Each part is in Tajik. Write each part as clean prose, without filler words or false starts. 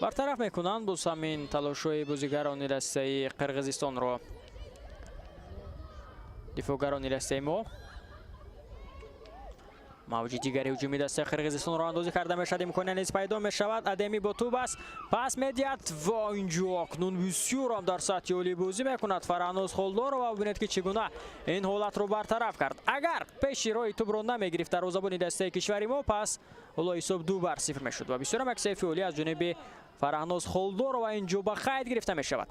Бартараф мекунанд боз ҳамин талошҳои бозигарони дастаи Қирғизистонро дифоъгарони дастаи мо. Мавҷи дигари ҳуҷуми дастаи Қирғизистон роҳандозӣ карда мешавад. Имконият низ пайдо мешавад. Адеми бо тӯб аст, пас медиҳад ва инҷо акнун бисёр ҳам дар сатҳи олӣ бозӣ мекунад Фараҳноз Холдорова. Бубинед, ки чӣ гуна ин ҳолатро бартараф кард. Агар пеши роҳи тӯбро намегирифт дарвозабони дастаи кишвари мо, пас ҳоло ҳисоб 2-0 мешуд ва бисёр ҳам як сейфи олӣ аз ҷониби Фараҳноз Холдорова инҷо ба қайд гирифта мешавад.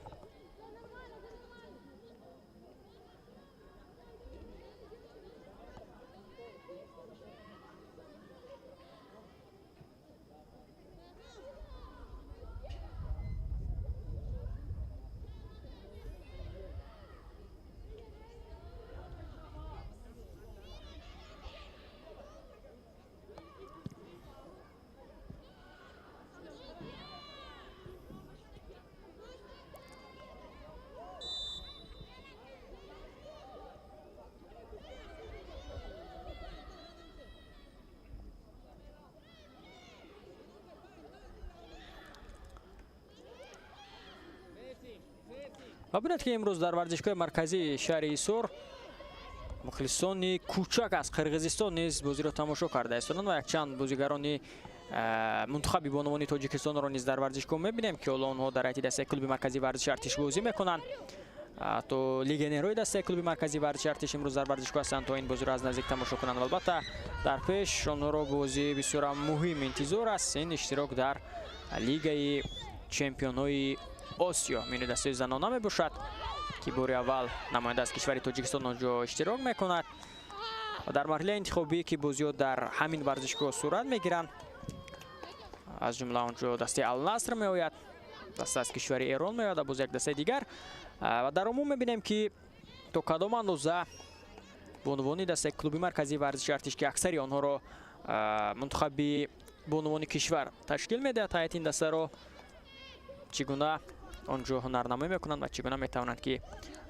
Ва бинед, ки имрӯз дар варзишгоҳи марказии шаҳри Ҳисор мухлисони кӯчак аз Қирғизистон низ бозиро тамошо карда истоданд ва якчанд бозигарони мунтахаби бонувони Тоҷикистонро низ дар варзишгоҳ мебинем, ки ҳоло онҳо дар ҳайати дастаи клуби марказии варзиши Артиш бозӣ мекунанд. То легионерҳои дастаи клуби марказии варзиши Артиш имрӯз дар варзишгоҳ ҳастанд, то ин бозиро аз наздик тамошо кунанд. Албатта, дар пеш онҳоро бозии бисёрам муҳим интизор аст, ин иштирок дар Лигаи чемпионҳои Осиё миёни дастаи занона мебошад, ки бори аввал намоянда аз кишвари Тоҷикистон онҷо иштирок мекунад. Ва дар марҳилаи интихобӣ, ки бозиҳо дар ҳамин варзишгоҳ сурат мегиранд, аз ҷумла онҷо дастаи Алнаср меояд, даста аз кишвари Эрон меояд ва боз як дастаи дигар. Ва дар умум мебинем, ки то кадом андоза бонувони дастаи клуби марказии варзиши Артиш, ки аксари онҳоро мунтахаби бонувони кишвар ташкил медиҳад, ҳайати ин дастаро чӣ гуна онҷо ҳунарнамоӣ мекунанд ва чӣ гуна метавонанд, ки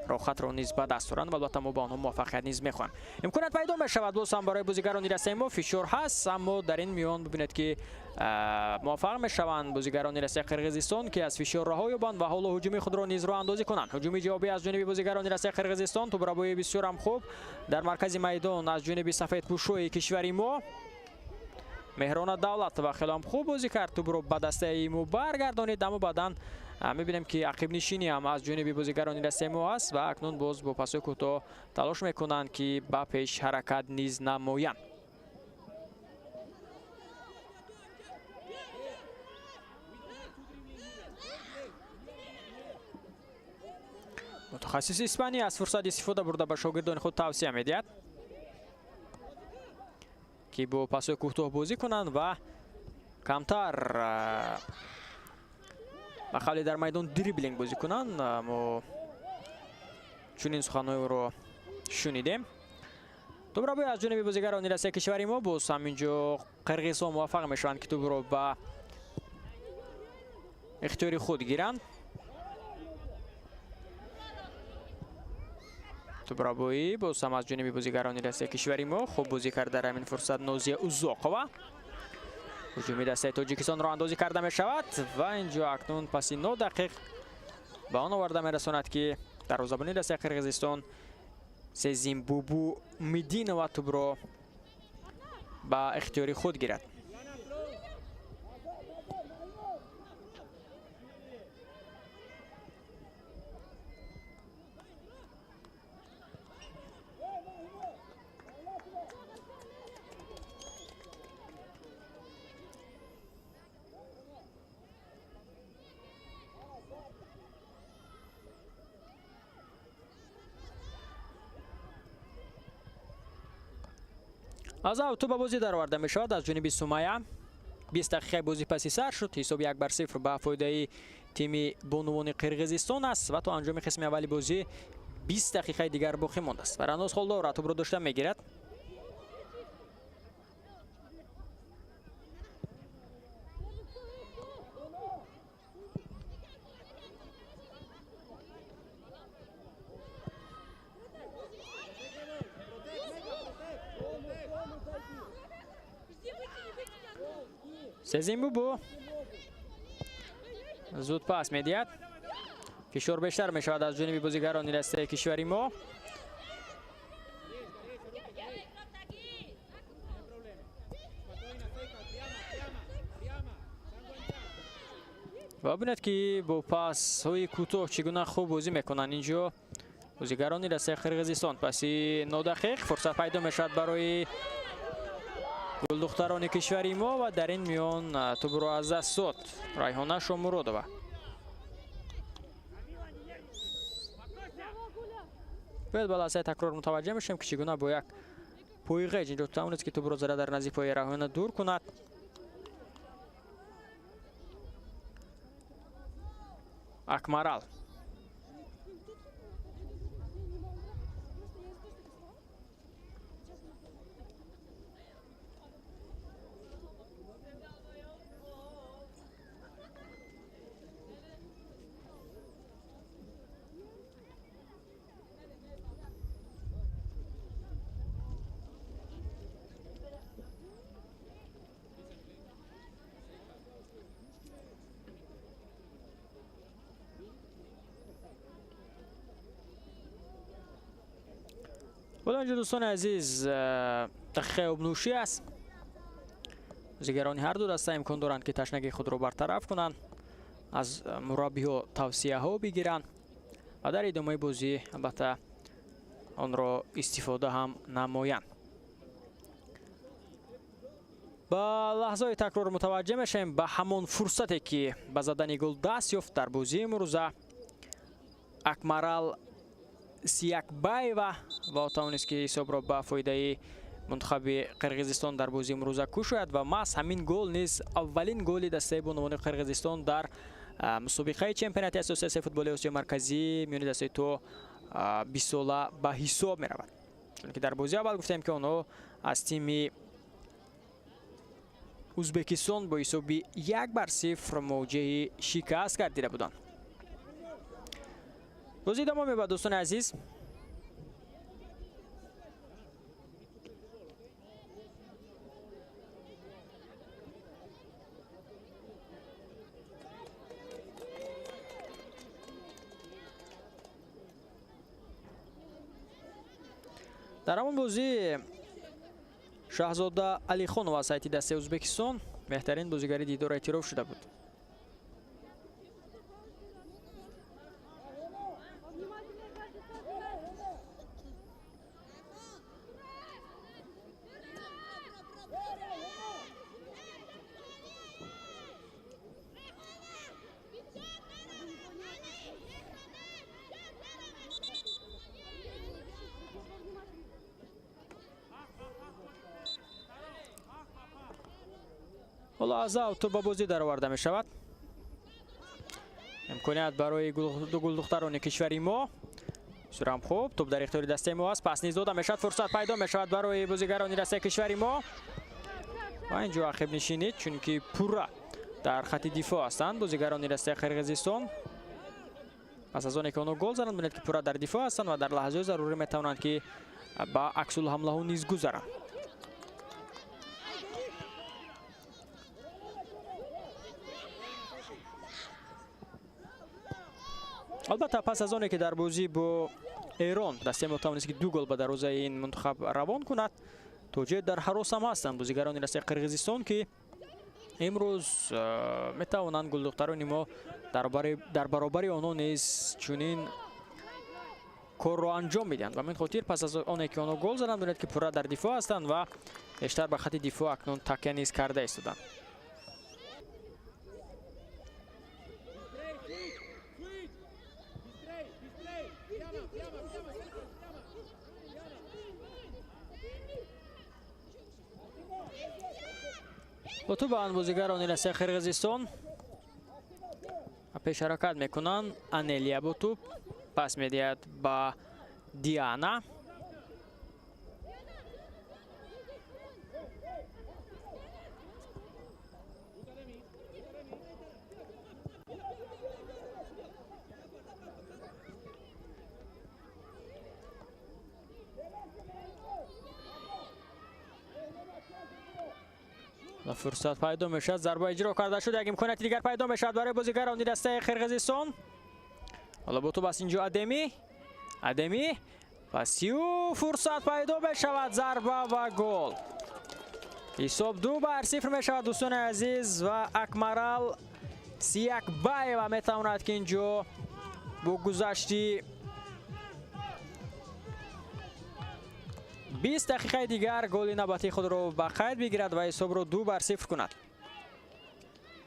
роҳхатро низ ба даст оранд. Ва албатта, мо ба онҳо муваффақият низ мехоҳем. Имконият пайдо мешавад боз ҳам барои бозигарони дастаи мо. Фишор ҳаст, аммо дар ин миён бибинед, ки муваффақ мешаванд бозигарони дастаи Қирғизистон, ки аз фишор раҳо ёбанд ва ҳоло ҳуҷуми худро низ роҳандозӣ кунанд. Ҳуҷуми ҷавобӣ аз ҷониби бозигарони дастаи Қирғизистон. Тӯбрабои бисёрам хуб дар маркази майдон аз ҷониби сафедпӯшои кишвари мо Меҳрона Давлатова хеле хуб бозӣ кард, тӯбро ба дастаи мо баргардонид, аммо баъдан мебинем, ки ақибнишинӣ ҳам аз ҷониби бозигарони дастаи мо аст ва акнун боз бо пасои кӯтоҳ талош мекунанд, ки ба пеш ҳаракат низ намоянд. Мутахассиси Испания аз фурсат истифода бурда, ба шогирдони худ тавсия медиҳад, ки бо пасои кӯтоҳ бозӣ кунанд ва камтар ба қавли дар майдон дриблинг бозӣ кунанд. Мо чунин суханҳоеро шунидем. Тӯбрабӯй аз ҷониби бозигарони дастаи кишвари мо. Боз ҳаминҷо қирғизҳо муваффақ мешаванд, ки тӯбро ба ихтиёри худ гиранд. Тӯбрабоӣ боз ҳам аз ҷониби бозигарони дастаи кишвари мо. Хуб бозӣ кард дар ҳамин фурсат Нозия Узоқова. Ҳуҷуми дастаи Тоҷикистон роҳандозӣ карда мешавад ва инҷо акнун паси нодақиқ ба он оварда мерасонад, ки дарвозабони дастаи Қирғизистон Сезимбубу Мидинова тӯбро ба ихтиёри худ гирад. Аз ав тӯб ба бозӣ дароварда мешавад аз ҷониби Сумая. 20 дақиқаи бозӣ паси сар шуд. Ҳисоб 1-0 ба фоидаи тими бонувони Қирғизистон аст ва то анҷоми қисми аввали бозӣ 20 дақиқаи дигар боқӣ мондааст. Фараҳноз Холдорова тӯбро дошта мегирад. Сезимбубу Зуд пас медиҳад. Фишор бештар мешавад аз ҷониби бозигарони дастаи кишвари мо. Ва бинед ки бо пасҳои кӯтоҳ чӣ гуна хуб бозӣ мекунанд инҷо бозигарони дастаи Қирғизистон. Паси нодақиқ фурсат пайдо мешавад барои гулдухтарони кишвари мо ва дар ин миён тӯбро аз даст дод Райҳона Шомуродова. Бояд ба лаҳзаи такрор мутаваҷҷеҳ мешавем ки чӣ гуна бо як пойғеҷ инҷо тавонист ки тӯбро зада дар назди пои Райҳона дур кунад. Акмарал. Инҷо дӯстони азиз дақиқаи обнӯшӣ аст. Бозигарони ҳар ду даста имкон доранд ки ташнагии худро бартараф кунанд, аз мураббиҳо тавсияҳо бигиранд ва дар идомаи бозӣ албатта онро истифода ҳам намоянд. Ба лаҳзаҳои такрор мутаваҷҷеҳ мешавем ба ҳамон фурсате ки ба задани гул даст ёфт дар бозии имрӯза Акмарал Сиякбаева ва тавонист ки ҳисобро ба фоидаи мунтахаби Қирғизистон дар бозии имрӯза кушояд ва маҳз ҳамин гол низ аввалин голи дастаи бонувони Қирғизистон дар мусобиқаи чемпионати ассотсиатсияи футболи Осиёи Марказӣ миёни дастаи то 20 сола ба ҳисоб меравад. Чунки дар бозии аввал гуфтем ки онҳо аз тими Узбекистон бо ҳисоби 1-0 мувоҷиҳи шикаст гардида буданд. Бозӣ идома меёбад дӯстони азиз. Дар ҳамон бозӣ Шаҳзода Алихонова аз ҳайати дастаи Узбекистон беҳтарин бозигари дидор эътироф шуда буд. Ҳоло аз авто ба бозӣ дароварда мешавад. Имконият барои ду гулдухтарони кишвари мо. Бисёрам хуб, тӯб дар ихтиёри дастаи мо аст. Пас низ дода мешавад, фурсат пайдо мешавад барои бозигарони дастаи кишвари мо. Ва инҷо ақибнишинӣ, чунки пурра дар хати дифоъ ҳастанд бозигарони дастаи Қирғизистон. Пас аз оне ки онҳо гол зананд, бинед ки пурра дар дифоъ ҳастанд ва дар лаҳзаҳои зарурӣ метавонанд ки ба аксулҳамлаҳо низ гузаранд. Албатта пас аз оне ки дар бозӣ бо Эрон дастаи мо тавонист ки 2 гол ба дарвозаи ин мунтахаб равон кунад, то ҷое дар ҳарос ҳам ҳастанд бозигарони дастаи Қирғизистон ки имрӯз метавонанд гулдухтарони мо дар баробари онҳо низ чунин корро анҷом медиҳанд. Ба ҳамин хотир пас аз оне ки онҳо гол заданд, бинед ки пурра дар дифоъ ҳастанд ва бештар ба хати дифоъ акнун такя низ карда истоданд. Бо тӯбанд бозигарони дастаи Қирғизистон пеш ҳаракат мекунанд. Анелия бо тӯб пас медиҳад ба Диана. Фурсат пайдо мешавад, зарба иҷро карда шуд, як имконияти дигар пайдо мешавад барои бозигарони дастаи Қирғизистон. Ҳоло бо тӯб аст инҷо Адеми. Адеми пасию фурсат пайдо мешавад, зарба ва гол. Ҳисоб 2-0 мешавад дӯстони азиз ва Акмарал Сиякбаева метавонад ки инҷо бо гузашти 20 дақиқаи дигар голи навбатии худро ба қайд бигирад ва ҳисобро 2-0 кунад.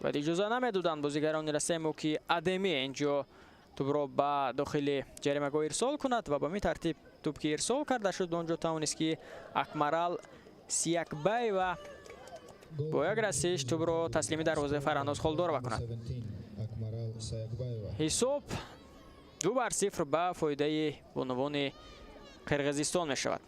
Бояд иҷоза намедоданд бозигарони дастаи мо ки Адеми инҷо тӯбро ба дохили ҷаримагоҳ ирсол кунад ва ба ҳамин тартиб тӯб ки ирсол карда шуд, он ҷо тавонист ки Акмарал Сиякбаева бо як расиш тӯбро таслими дарвозаи Фарҳноз Холдорова кунад. Ҳисоб 2-0 ба фоидаи бонувони Қирғизистон мешавад.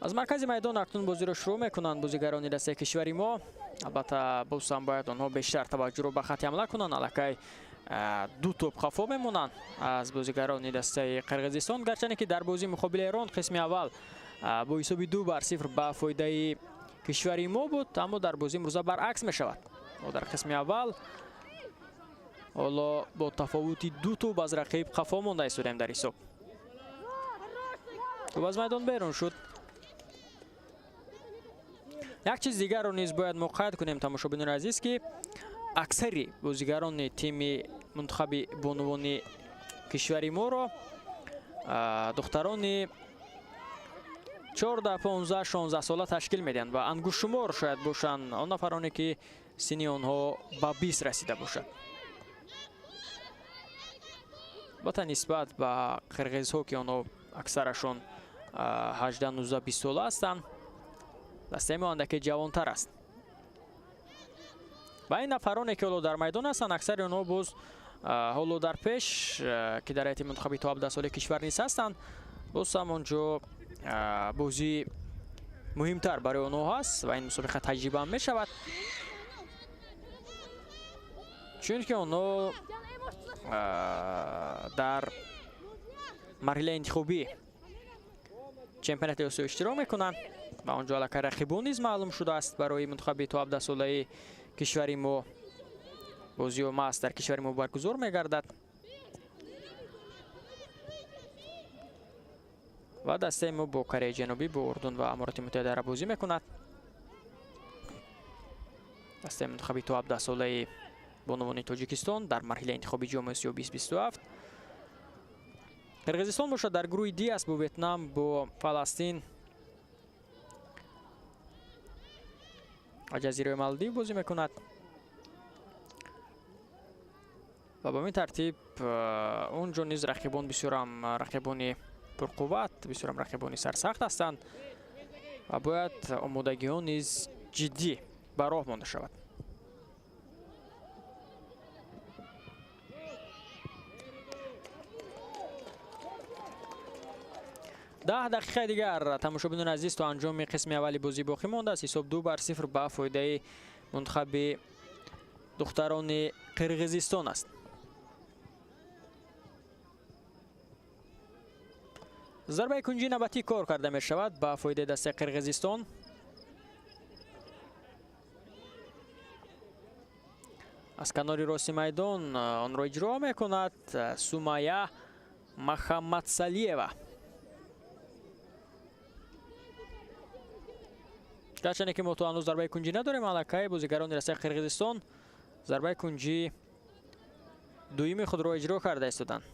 Аз маркази майдон акнун бозиро шурӯъ мекунанд бозигарони дастаи кишвари мо. Албатта боз ҳам бояд онҳо бештар таваҷҷӯҳро ба хатти ҳамла кунанд. Аллакай ду тӯб қафо мемонанд аз бозигарони дастаи Қирғизистон, гарчанде ки дар бозии муқобили Эрон қисми аввал бо ҳисоби 2-0 ба фоидаи кишвари мо буд, аммо дар бозии имрӯза баръакс мешавад. Мо дар қисми аввал ҳоло бо тафовути ду тӯб аз рақиб қафо монда истодаем дар ҳисоб. Тӯб аз майдон берун шуд. Як чиз дигарро низ бояд мо қайд кунем, тамошобинони азиз, ки аксари бозигарони тими мунтахаби бонувони кишвари моро духтарони 14, 15, 16 сола ташкил медиҳанд ва ангуштшумор шояд бошанд он нафароне ки синни онҳо ба 20 расида бошад. Албатта нисбат ба қирғизҳо, ки онҳо аксарашон 18, 19, 20 сола ҳастанд, дастаи мо андаке ҷавонтар аст. Ва ин нафароне ки ҳоло дар майдон ҳастанд, аксари онҳо боз ҳоло дар пеш, ки дар ҳайати мунтахаби то 17 соли кишвар низ ҳастанд, боз ҳам он ҷо бозии муҳимтар барои онҳо ҳаст ва ин мусобиқа таҷриба ҳам мешавад, чунки онҳо дар марҳилаи интихобӣ чемпионати Осиё иштирок мекунанд ва он ҷо аллакай рақибон низ маълум шудааст барои мунтахаби то 17 солаи кишвари мо. Бозиҳо маҳз дар кишвари мо баргузор мегардад ва дастаи мо бо Кореяи Ҷанубӣ, бо Урдун ва Аморати Муттаҳидаи Араб бозӣ мекунад. Дастаи мунтахаби то 17 солаи бонувони Тоҷикистон дар марҳилаи интихоби ҷоми Осиё 2027. Қирғизистон бошад дар гурӯҳи Д аст бо Ветнам, бо Фаластин ва ҷазираи Малдив бозӣ мекунад ва ба ин тартиб он ҷо низ рақибон бисёрам рақибони пурқувват, бисёрам рақибони сарсахт ҳастанд ва бояд омодагиҳо низ ҷиддӣ ба роҳ монда шавад. 10 дақиқаи дигар тамошобинони азиз то анҷоми қисми аввали бозӣ боқӣ мондааст. Ҳисоб 2-0 ба фоидаи мунтахаби духтарони Қирғизистон аст. Зарбаи кунҷии навбатӣ кор карда мешавад ба фоидаи дастаи Қирғизистон. Аз канори рости майдон онро иҷро мекунад Сумая Махаммадсалиева. Гарчанде ки мо то ҳанӯз зарбаи кунҷӣ надорем, аллакай бозигарони дастаи Қирғизистон зарбаи кунҷии дуюми худро иҷро карда истоданд.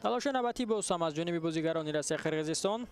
Талоши навбатӣ боз ҳам аз ҷониби бозигарони дастаи Қирғизистон.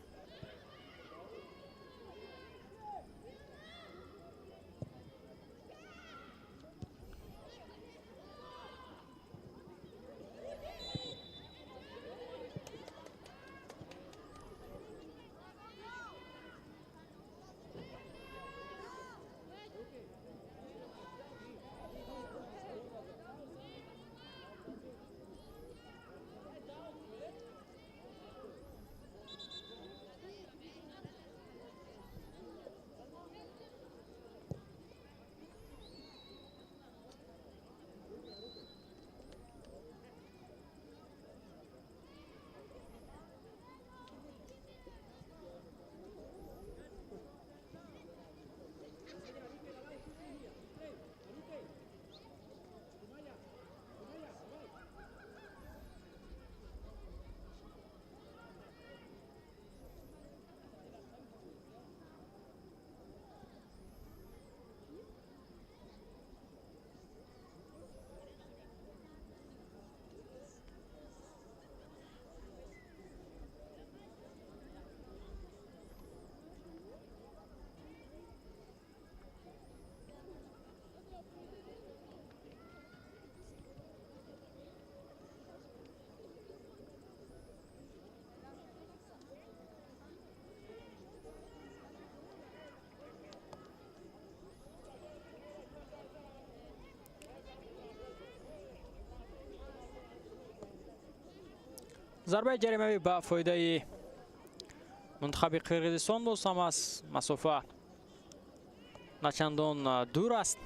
Зарбаи ҷаримавӣ ба фоидаи мунтахаби Қирғизистон боз ҳам аст. Масофа начандон дур аст,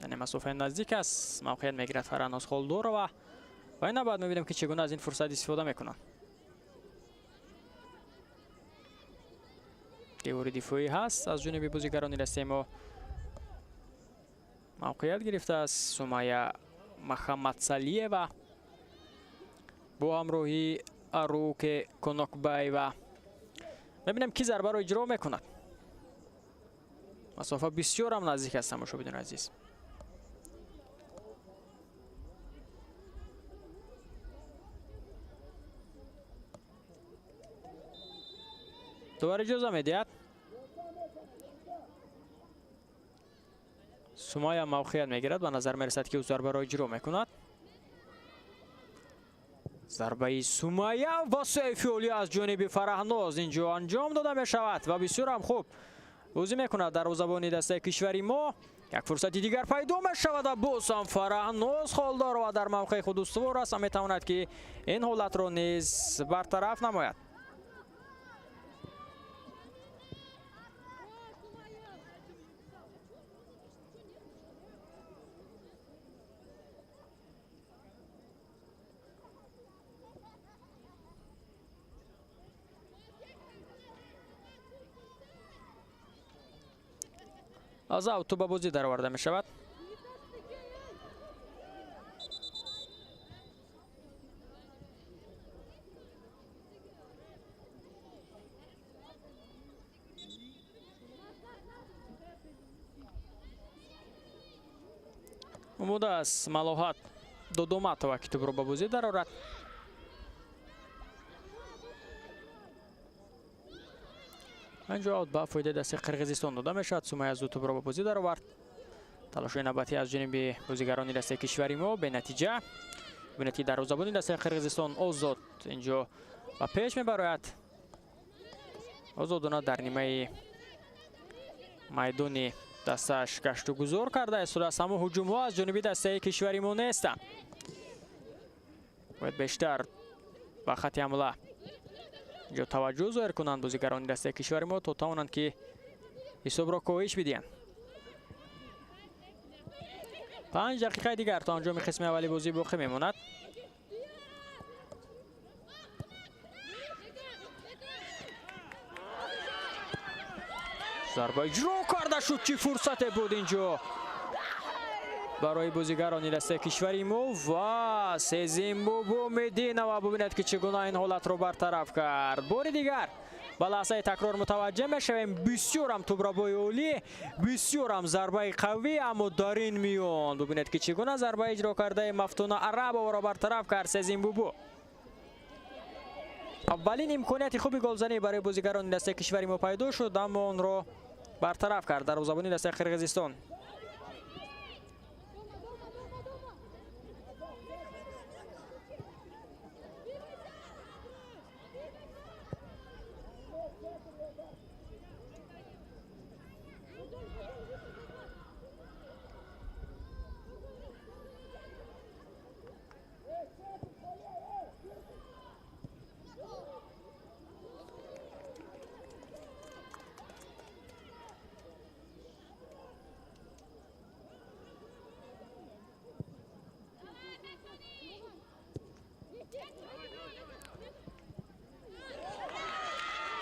яъне масофаи наздик аст. Мавқеият мегирад Фарҳноз Холдорова ва ин баъд мебинем, ки чӣ гуна аз ин фурсат истифода мекунанд. Девори дифоӣ ҳаст аз ҷониби бозигарони дастаи мо. Мавқеият гирифтааст Сумая Махамадсалиева бо ҳамроҳии Аруке Конокбаева. Мебинем, ки зарбаро иҷро мекунад. Масофа бисёрам наздик аст, тамошобинони азиз. Довар иҷоза медиҳад. Сумая мавқеият мегирад, ба назар мерасад, ки ӯ зарбаро иҷро мекунад. Зарбаи Сумая ва сейфи олӣ аз ҷониби Фарҳноз инҷо анҷом дода мешавад ва бисёрам хуб бозӣ мекунад дарвозабони дастаи кишвари мо. Як фурсати дигар пайдо мешавад ва боз ҳам Фарҳноз Холдорова дар мавқеи худ устувор аст ва метавонад, ки ин ҳолатро низ бартараф намояд. Аз аут ба бозӣ дароварда мешавад. Омода аст Малоҳат Додоматова, ки тӯбро ба бозӣ дарорад. Инҷо аут ба фоидаи дастаи Қирғизистон дода мешавад. Сумая зуд тӯбро ба бозӣ даровард. Талошҳои навбатӣ аз ҷониби бозигарони дастаи кишвари мо бенатиҷа. Бибинед, ки дарвозабони дастаи Қирғизистон Озод инҷо ба пеш мебарояд. Озодона дар нимаи майдони дастааш гаштугузор карда истодааст, аммо ҳуҷумҳо аз ҷониби дастаи кишвари мо нестанд. Бояд бештар ба хатти ҳамла инҷо таваҷҷӯҳ зоҳир кунанд бозигарони дастаи кишвари мо, то тавонанд, ки ҳисобро коҳиш бидиҳанд. 5 дақиқаи дигар то анҷоми қисми аввали бозӣ боқӣ мемонад. Зарба иҷро карда шуд. Чӣ фурсате буд инҷо барои бозигарони дастаи кишвари мо ва Сезимбубу Мединова бубинед, ки чӣ гуна ин ҳолатро бартараф кард. Бори дигар ба лаҳзаи такрор мутаваҷҷеҳ мешавем. Бисёрам тӯбрабои олӣ, бисёрам зарбаи қавӣ, аммо дар ин миён бубинед, ки чӣ гуна зарба иҷро кардаи Мафтуна Арабоваро бартараф кард Сезимбубу. Аввалин имконияти хуби голзанӣ барои бозигарони дастаи кишвари мо пайдо шуд, аммо онро бартараф кард дарвозабони дастаи Қирғизистон.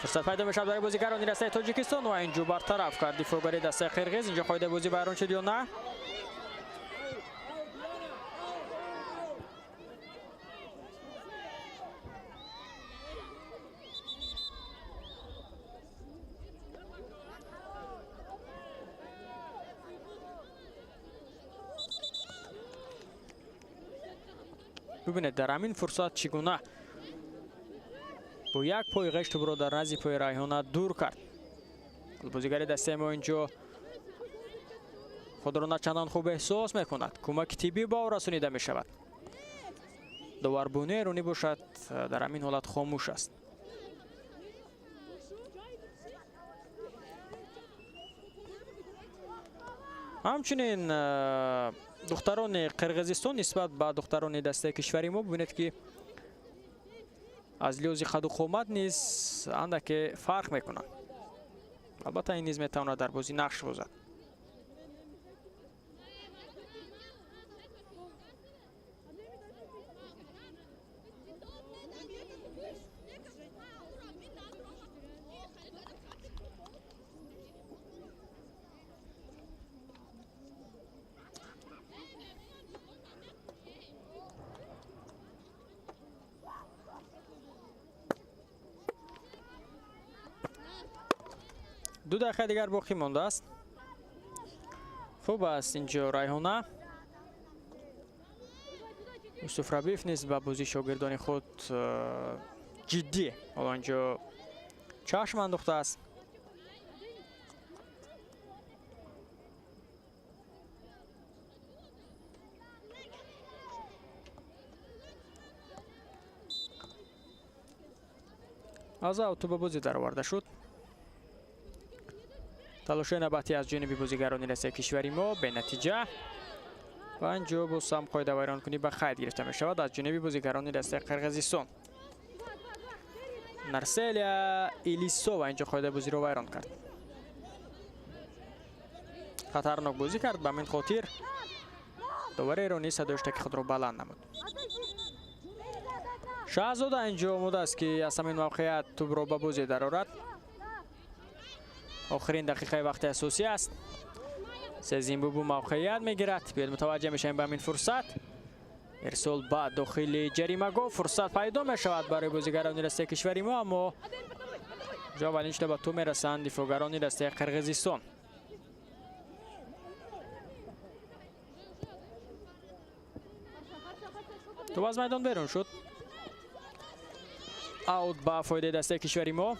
Фурсат пайдо мешавад барои бозигарони дастаи Тоҷикистон ва инҷо бартараф кард дифоъгари дастаи Қирғиз. Инҷо қоидаи бозӣ вайрон шуд ё на? Бубинед, дар ҳамин фурсат чӣ гуна бо як пои ғеш тӯбро дар назди пои Райҳона дур кард. Бозигари дастаи мо инҷо худро начандон хуб эҳсос мекунад. Кӯмаки тиббӣ ба ӯ расонида мешавад. Доварбони эронӣ бошад, дар ҳамин ҳолат хомӯш аст. Ҳамчунин духтарони Қирғизистон нисбат ба духтарони дастаи кишвари мо бубинед, ки Аз лиҳози қаду қомат низ андаке фарқ мекунанд. Албатта ин низ метавонад дар бозӣ нақш бозад. Ду дақиқа дигар боқӣ мондааст. Хуб аст инҷо Райҳона. Юсуф Рабиев низ ба бозии шогирдони худ ҷиддӣ ҳоло инҷо чашм андохтааст. Аз аут ба бозӣ дароварда шуд. Талошҳои навбатӣ аз ҷониби бозигарони дастаи кишвари мо бенатиҷа ва инҷо боз ҳам қоидавайронкунӣ ба қайд гирифта мешавад аз ҷониби бозигарони дастаи Қирғизистон. Нарселия Илисова инҷо қоидаи бозиро вайрон кард. Хатарнок бозӣ кард, ба ҳамин хотир довари эронӣ садои штаки худро баланд намуд. Шаҳзода инҷо омода аст, ки аз ҳамин мавқеият тӯбро ба бозӣ дарорад. Охирин дақиқаи вақти асосӣ аст. Сезимбубу мавқеият мегирад. Биёед мутаваҷҷеҳ мешавем ба ҳамин фурсат. Ирсол ба дохили ҷаримагоҳ фурсат пайдо мешавад барои бозигарони дастаи кишвари мо, аммо ҷо аввалин шуда ба тӯб мерасанд дифоъгарони дастаи Қирғизистон. Тӯб аз майдон берун шуд. Аут ба фоидаи дастаи кишвари мо.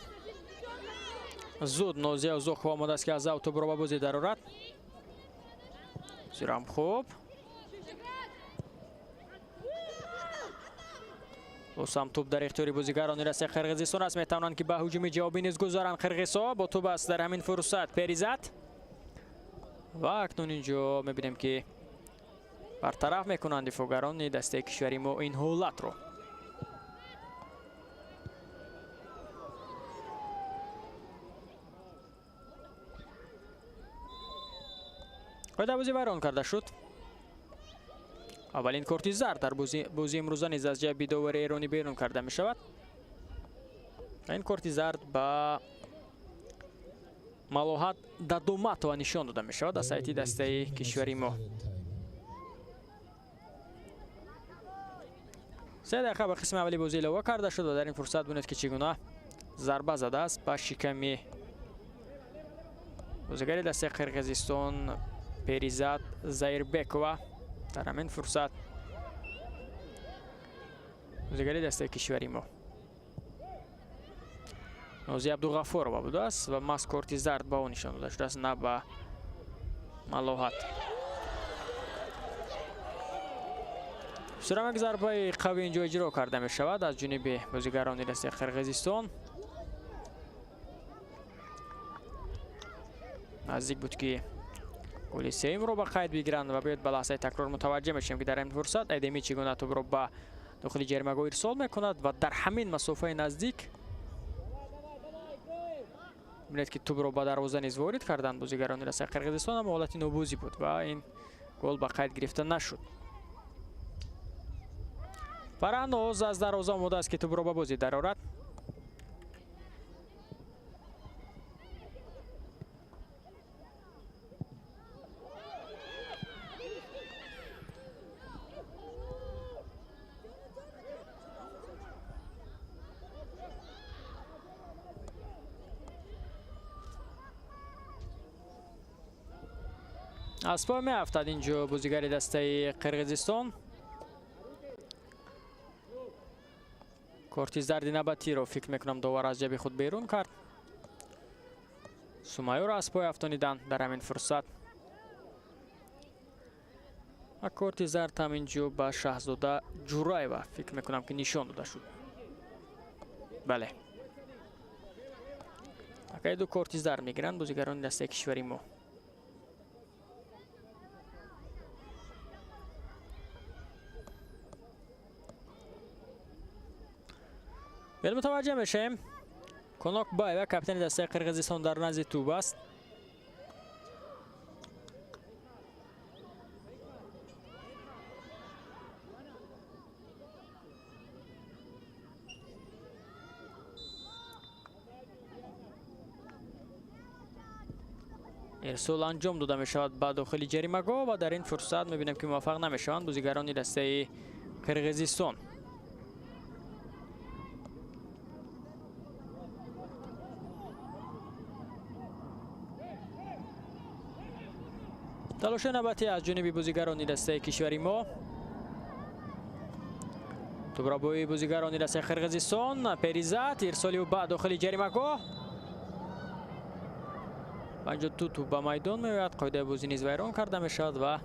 Зуд Нозия Узоқова омода аст, ки аз аут тӯбро ба бозӣ дарорад. Зирам хуб. Боз ҳам тӯб дар ихтиёри бозигарони дастаи Қирғизистон аст. Метавонанд, ки ба ҳуҷуми ҷавобӣ низ гузаранд. Қирғизҳо бо тӯб аст дар ҳамин фурсат Перизат. Ва акнун инҷо мебинем, ки бартараф мекунанд дифоъгарони дастаи кишвари мо ин ҳолатро. Қоидабозӣ вайрон карда шуд. Аввалин корти зард дар бозии имрӯза низ аз ҷайби довари эронӣ берун карда мешавад. Ин корти зард ба Малоҳат Дадоматова нишон дода мешавад аз сайти дастаи кишвари мо. 3 дақиқа ба қисми аввали бозӣ илова карда шуд ва дар ин фурсат бинед, ки чӣ гуна зарба задааст ба шиками бозигари дастаи Қирғизистон Перизат Заирбекова. Дар ҳамин фурсат бозигари дастаи кишвари мо Нозия Абдуғафорова будааст ва маҳз корти зард ба ӯ нишон дода шудааст, на ба Малоҳат. Сурам як зарбаи қавӣ инҷо иҷро карда мешавад аз ҷониби бозигарони дастаи Қирғизистон. Наздик буд, ки голи сеюмро ба қайд бигиранд ва биёед ба лаҳзаи такрор мутаваҷҷеҳ мешавем, ки дар ин фурсат Эдеми чӣ гуна тӯбро ба дохили ҷаримагоҳ ирсол мекунад ва дар ҳамин масофаи наздик бинед, ки тӯбро ба дарвоза низ ворид карданд бозигарони дастаи Қирғизистон, аммо ҳолати нобозӣ буд ва ин гол ба қайд гирифта нашуд. Фарҳноз аз дарвоза омода аст, ки тӯбро ба бозӣ дарорад. Аз пой меафтад инҷо бозигари дастаи Қирғизистон. Корти зарди навбатиро фикр мекунам довар аз ҷайби худ берун кард. Сумайёро аз пой афтонидан дар ҳамин фурсат. Ва корти зард ҳам инҷо ба Шаҳзода Ҷураева фикр мекунам, ки нишон дода шуд. Бале. Акай ду корти зард мегиранд бозигарони дастаи кишвари мо. Вел мутаваҷҷеҳ мешавем. Конокбаева, капитани дастаи Қирғизистон, дар назди тӯб аст. Ирсол анҷом дода мешавад ба дохили ҷаримагоҳ ва дар ин фурсат мебинем, ки муваффақ намешаванд бозигарони дастаи Қирғизистон. Талоши навбатӣ аз ҷониби бозигарони дастаи кишвари мо. Тӯбрабои бозигарони дастаи Қирғизистон, Перизат, ирсоли ӯ ба дохили ҷаримагоҳ. Инҷо тӯб ба майдон меояд, қоидаи бозӣ низ вайрон карда мешавад ва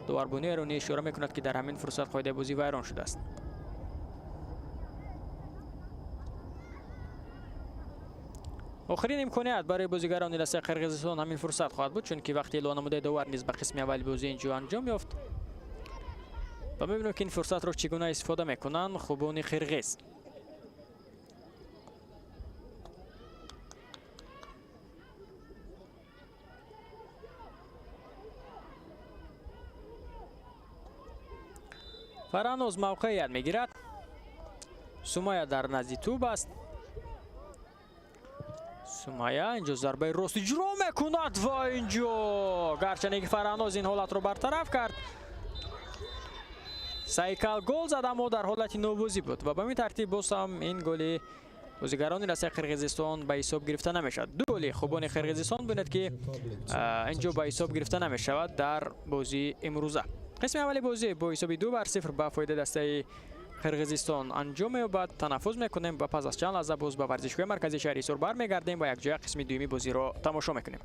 доварбонии эронӣ ишора мекунад, ки дар ҳамин фурсат қоидаи бозӣ вайрон шудааст. Охирин имконият барои бозигарони дастаи Қирғизистон ҳамин фурсат хоҳад буд, чунки вақти эълон намудаи довар низ ба қисми аввали бозӣ инҷо анҷом ёфт ва мебинем, ки ин фурсатро чӣ гуна истифода мекунанд хубони қирғиз. Фараноз мавқеият мегирад. Сумая дар назди тӯб аст. Сумая инҷо зарбаи рост иҷро мекунад ва инҷо гарчанде ки Фараноз ин ҳолатро бартараф кард, Сайкал гол зад, аммо дар ҳолати нобозӣ буд ва ба ин тартиб боз ҳам ин голи бозигарони дастаи Қирғизистон ба ҳисоб гирифта намешавад. Ду голи хубони Қирғизистон бинед, ки инҷо ба ҳисоб гирифта намешавад дар бозии имрӯза. Қисми аввали бозӣ бо ҳисоби 2-0 ба фоидаи дастаи Қирғизистон анҷом меёбад. Танаффус мекунем ва пас аз чанд лаҳза боз ба варзишгоҳи марказии шаҳри Ҳисор бармегардем ва якҷоя қисми дуюми бозиро тамошо мекунем.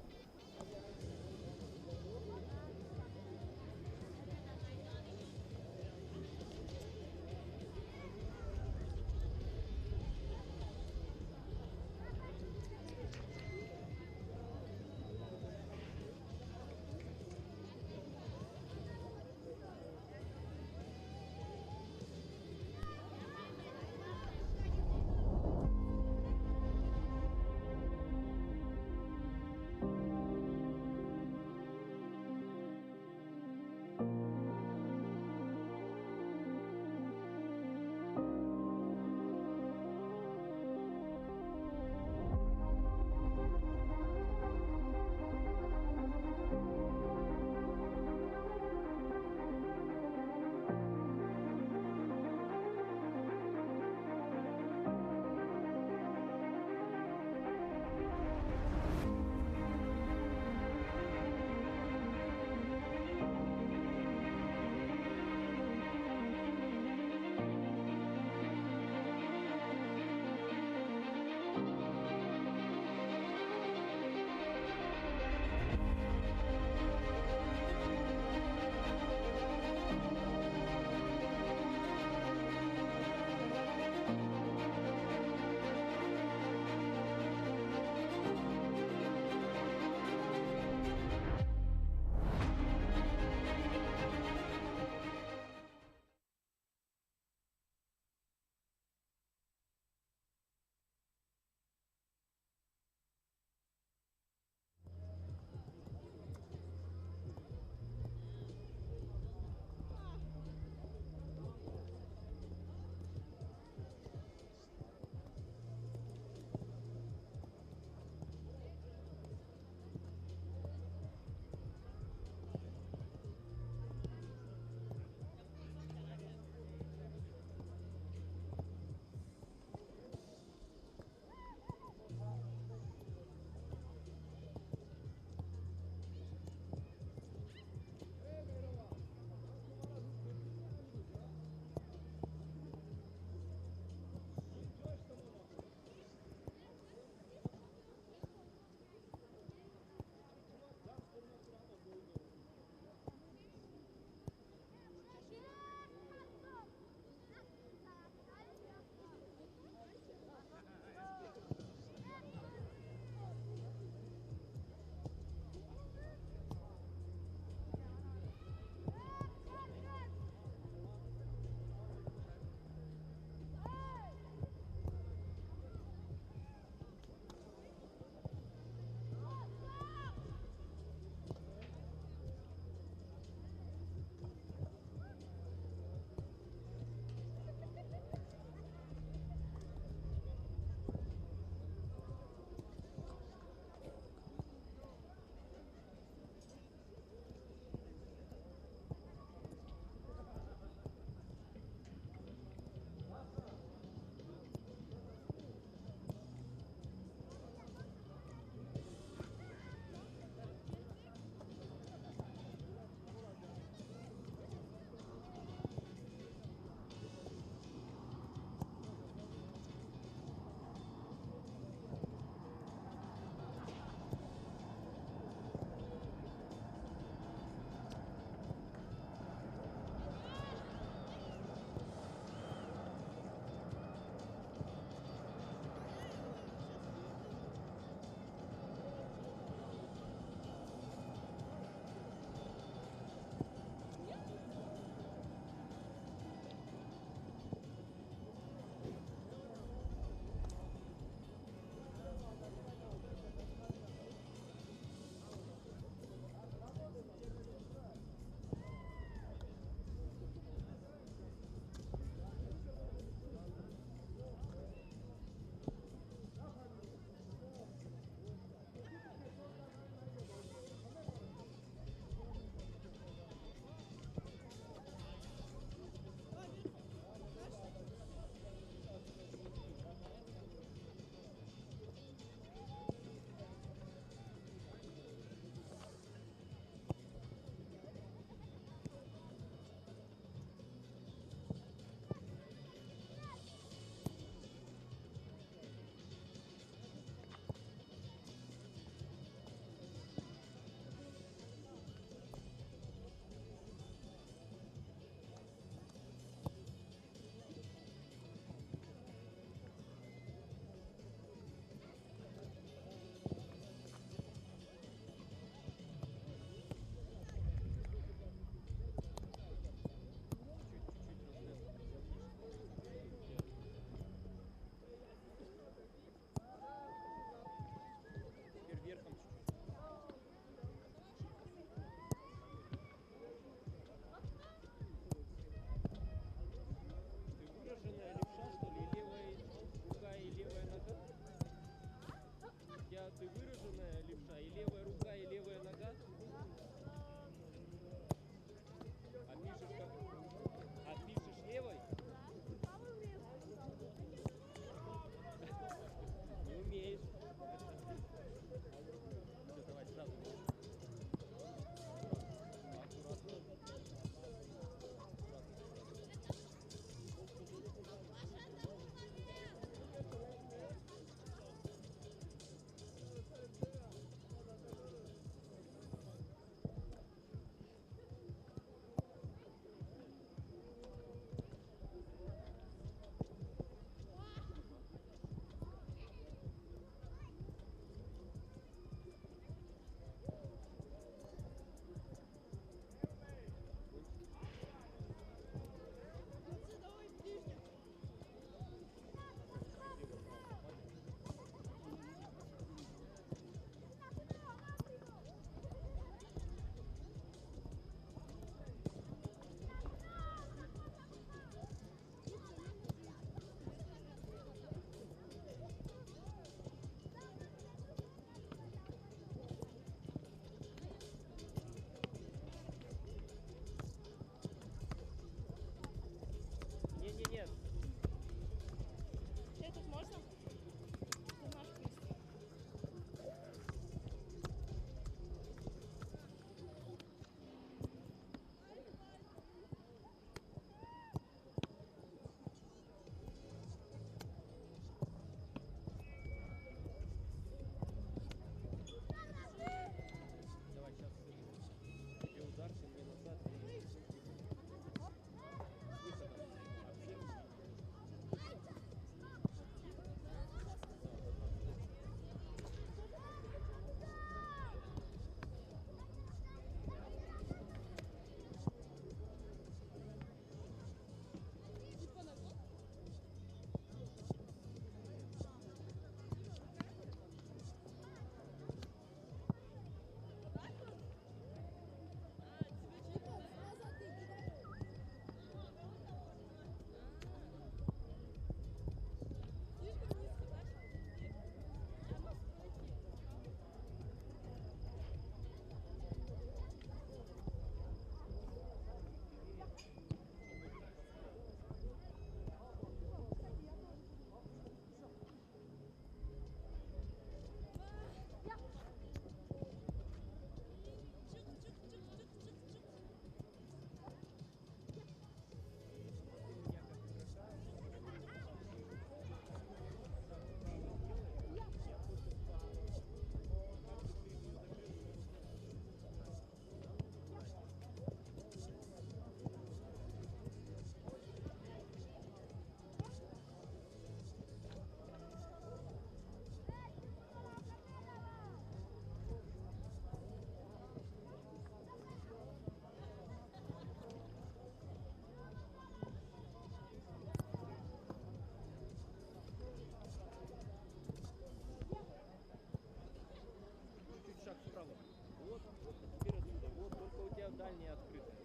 Дальние открыты.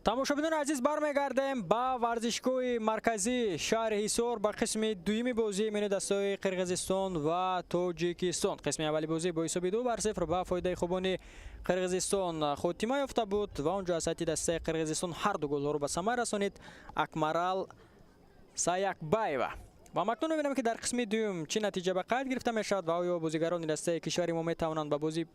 Тамошобинони азиз, бармегардем ба варзишгоҳи марказии шаҳри Ҳисор, ба қисми дуюми бозии миёни дастаҳои Қирғизистон ва Тоҷикистон. Қисми аввали бозӣ бо ҳисоби 2-0 ба фоидаи хубони Қирғизистон хотима ёфта буд ва он ҷо аз ҳайати дастаи Қирғизистон ҳар ду голҳоро ба самар расонид Акмарал Саякбаева. Ва макнун мебинем, ки дар қисми дуюм чӣ натиҷа ба қайд гирифта мешавад ва оё бозигарони дастаи кишвари мо метавонанд ба бозӣ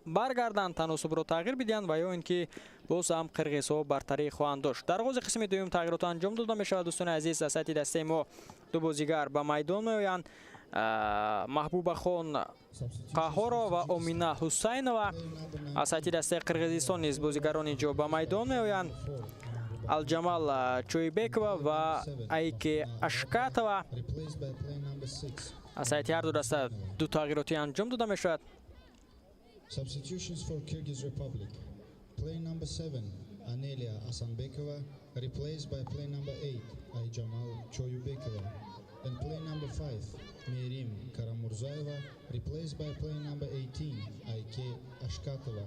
баргарданд, таносубро тағйир бидиҳанд ва ё ин ки боз ҳам қирғизҳо бартарӣ хоҳанд дошт. Дар оғози қисми дуюм тағйирот анҷом дода мешавад. Дӯстони азиз, аз ҳайати дастаи мо ду бозигар ба майдон меоянд: Маҳбубахон Қаҳҳорова ва Омина Ҳусайнова. Аз ҳайати дастаи Қирғизистон низ бозигарони ҷо ба майдон меоянд: Алҷамал Чӯйбекова ва Айке Ашкатова. Аз ҳайати ҳар ду даста ду тағйиротӣ анҷом дода мешавад. Substitutions for Kyrgyz Republic. Play number 7, Anelia Asanbekova, replaced by play number 8, Ayjamal Choyubekova. And play number 5, Merim Karamurzaeva, replaced by play number 18, Ayke Ashkatova.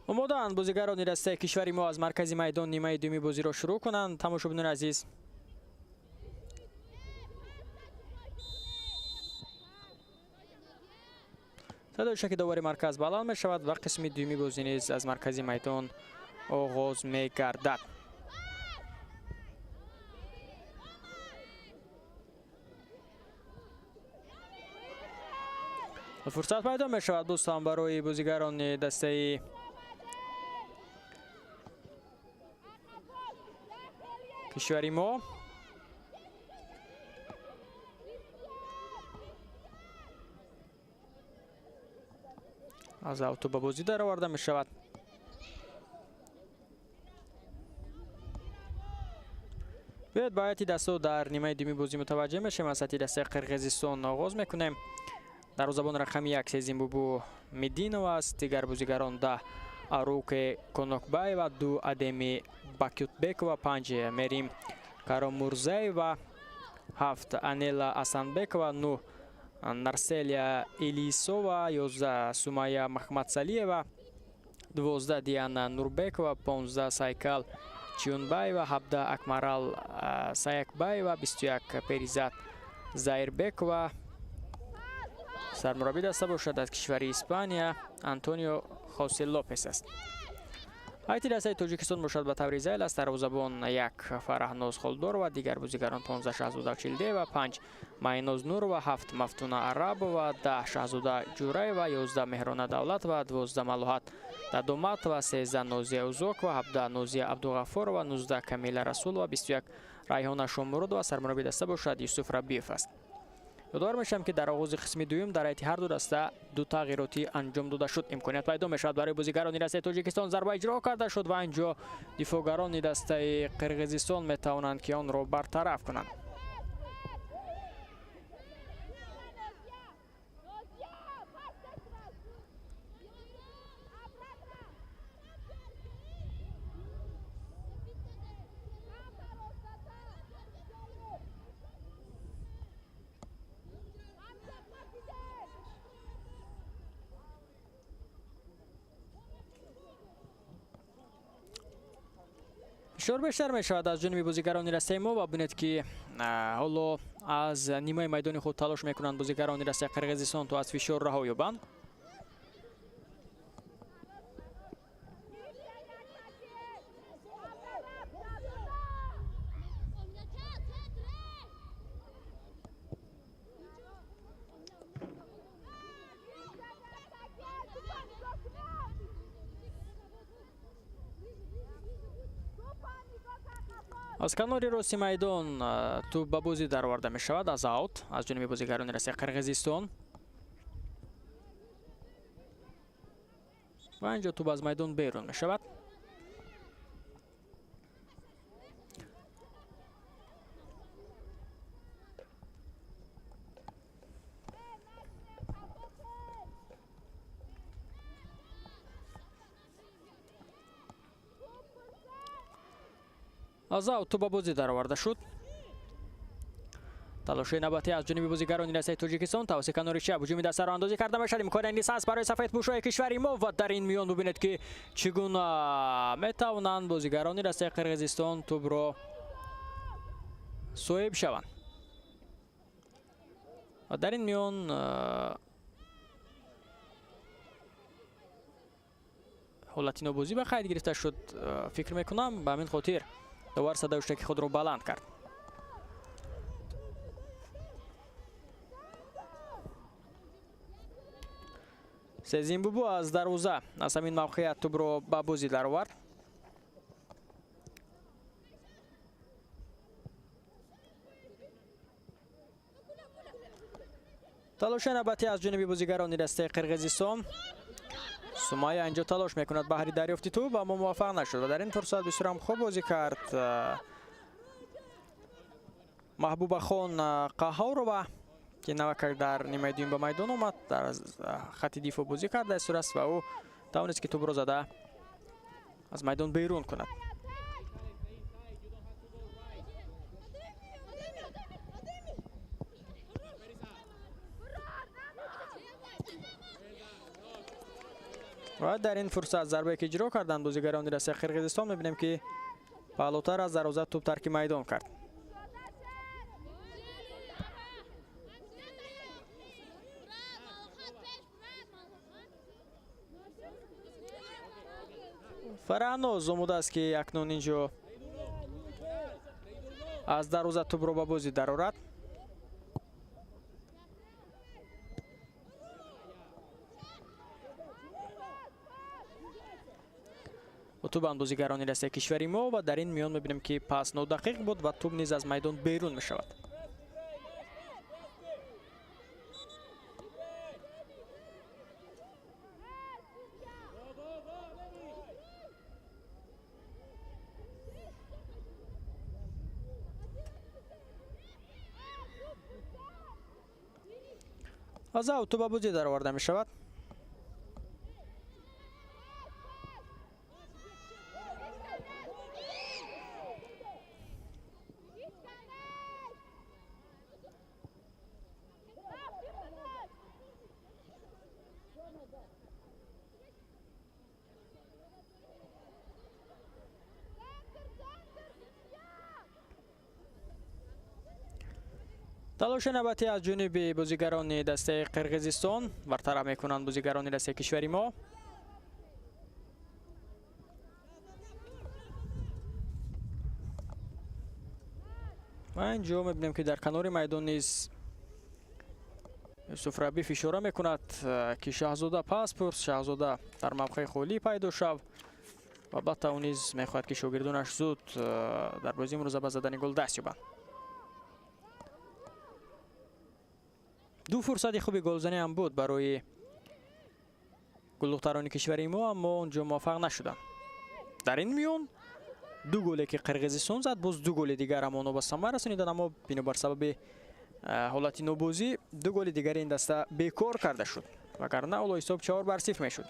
Омодаанд бозигарони дастаи кишвари мо аз маркази майдон нимаи дуюми бозиро шурӯъ кунанд. Тамошобинони азиз, садои шаки довари марказ баланд мешавад ва қисми дуюми бозӣ низ аз маркази майдон оғоз мегардад. Фурсат пайдо мешавад дӯстон барои бозигарони дастаи кишвари мо. Аз авто ба бозӣ дароварда мешавад. Биёед ба ҳайати дастаҳо дар нимаи дуюми бозӣ мутаваҷҷеҳ мешавем. Аз ҳайати дастаи Қирғизистон оғоз мекунем. Дарвозабон рақами 1 Сезимбубу Мединова аст. Дигар бозигарон 10 Аруке Конокбаева, 2 Адеми Бакютбекова, 5 Мерим Каромурзаева, 7 Анела Асанбекова, 9 Нарселия Илисова, 11 Сумая Махмадсалиева, 12 Диана Нурбекова, 15 Сайкал Чиунбаева, 17 Акмарал Саякбаева, 21 Перизат Заирбекова. Сармураббӣ даста бошад аз кишвари Испания Антонио Хосе Лопес аст. Ҳайати дастаи Тоҷикистон бошад ба таври зайл аст. Дарвозабон 1 Фараҳноз Холдорова, дигар бозигарон 15 Шаҳзода Чилдеева, 5 Майноз Нурова, 7 Мафтуна Арабова, 10 Шаҳзода Ҷураева, 11 Меҳрона Давлатова, 12 Малоҳат Дадоматова, 13 Нозия Узокова, 17 Нозия Абдуғаффорова, 19 Камила Расулова, 21 Райҳона Шомуродова. Сармураббӣ даста бошад Юсуф Рабиев аст. Ёдовар мешавам, ки дар оғози қисми дуюм дар ҳайати ҳар ду даста ду тағйиротӣ анҷом дода шуд. Имконият пайдо мешавад барои бозигарони дастаи Тоҷикистон. Зарба иҷро карда шуд ва инҷо дифоъгарони дастаи Қирғизистон метавонанд, ки онро бартараф кунанд. Фишор бештар мешавад аз ҷониби бозигарони дастаи мо ва бинед, ки ҳоло аз нимаи майдони худ талош мекунанд бозигарони дастаи Қирғизистон то аз фишор раҳо ёбанд. Аз канори рости майдон тӯб ба бозӣ дароварда мешавад аз аут аз ҷониби бозигарони дастаи Қирғизистон ва инҷо тӯб аз майдон берун мешавад. Аз аут тӯб ба бозӣ дароварда шуд. Талоши навбатӣ аз ҷониби бозигарони дастаи Тоҷикистон тавассути канори чап ҳуҷуми дастаро андозӣ карда мешавад. Имкони низ ҳаст барои сафедпӯшҳои кишвари мо ва дар ин миён бубинед, ки чӣ гуна метавонанд бозигарони дастаи Қирғизистон тӯбро соҳиб шаванд. Ва дар ин миён ҳолати нобозӣ ба қайд гирифта шуд. Фикр мекунам, ба ҳамин хотир довар садои ҳуштаки худро баланд кард. Сезимбубу аз дарвоза аз ҳамин мавқеият тӯбро ба бозӣ даровард. Талоши навбатӣ аз ҷониби бозигарони дастаи Қирғизистон. Сумая инҷо талош мекунад баҳри дарёфти тӯб, аммо муваффақ нашуд ва дар ин фурсат бисёрам хуб бозӣ кард. Маҳбубахон Қаҳорова, ки навакак дар нимаи дуюм ба майдон омад, дар хати дифоъ бозӣ карда истодааст ва ӯ тавонист, ки тӯбро зада аз майдон берун кунад. Ва дар ин фурсат зарбае ки иҷро карданд бозигарони дастаи Қирғизистон, мебинем, ки паҳлӯтар аз дарвоза тӯб тарки майдон кард. Фараҳноз омодааст, ки акнун инҷо аз дарвоза тӯбро ба бозӣ дарорад. Тӯбанд бозигарони дастаи кишвари мо ва дар ин миён мебинем, ки пас нодақиқ буд ва тӯб низ аз майдон берун мешавад. Аз ав тӯб ба бозӣ дароварда мешавад. Талоши навбатӣ аз ҷониби бозигарони дастаи Қирғизистон бартараф мекунанд бозигарони дастаи кишвари мо. Ва инҷо мебинем, ки дар канори майдон низ Юсуф Рабиф ишора мекунад, ки Шаҳзода пас пурс, Шаҳзода дар мавқеи холӣ пайдо шав ва албатта ӯ низ мехоҳад, ки шогирдонаш зуд дар бозии имрӯза ба задани гол даст ёбанд. Ду фурсати хуби голзанӣ ҳам буд барои гулдухтарони кишвари мо, аммо онҷо муваффақ нашуданд. Дар ин миён ду голе ки Қирғизистон зад, боз ду голи дигар ҳам онҳо ба самар расониданд, аммо бинобар сабаби ҳолати нобозӣ ду голи дигари ин даста бекор карда шуд, вагарна ҳоло ҳисоб 4-0 мешуд.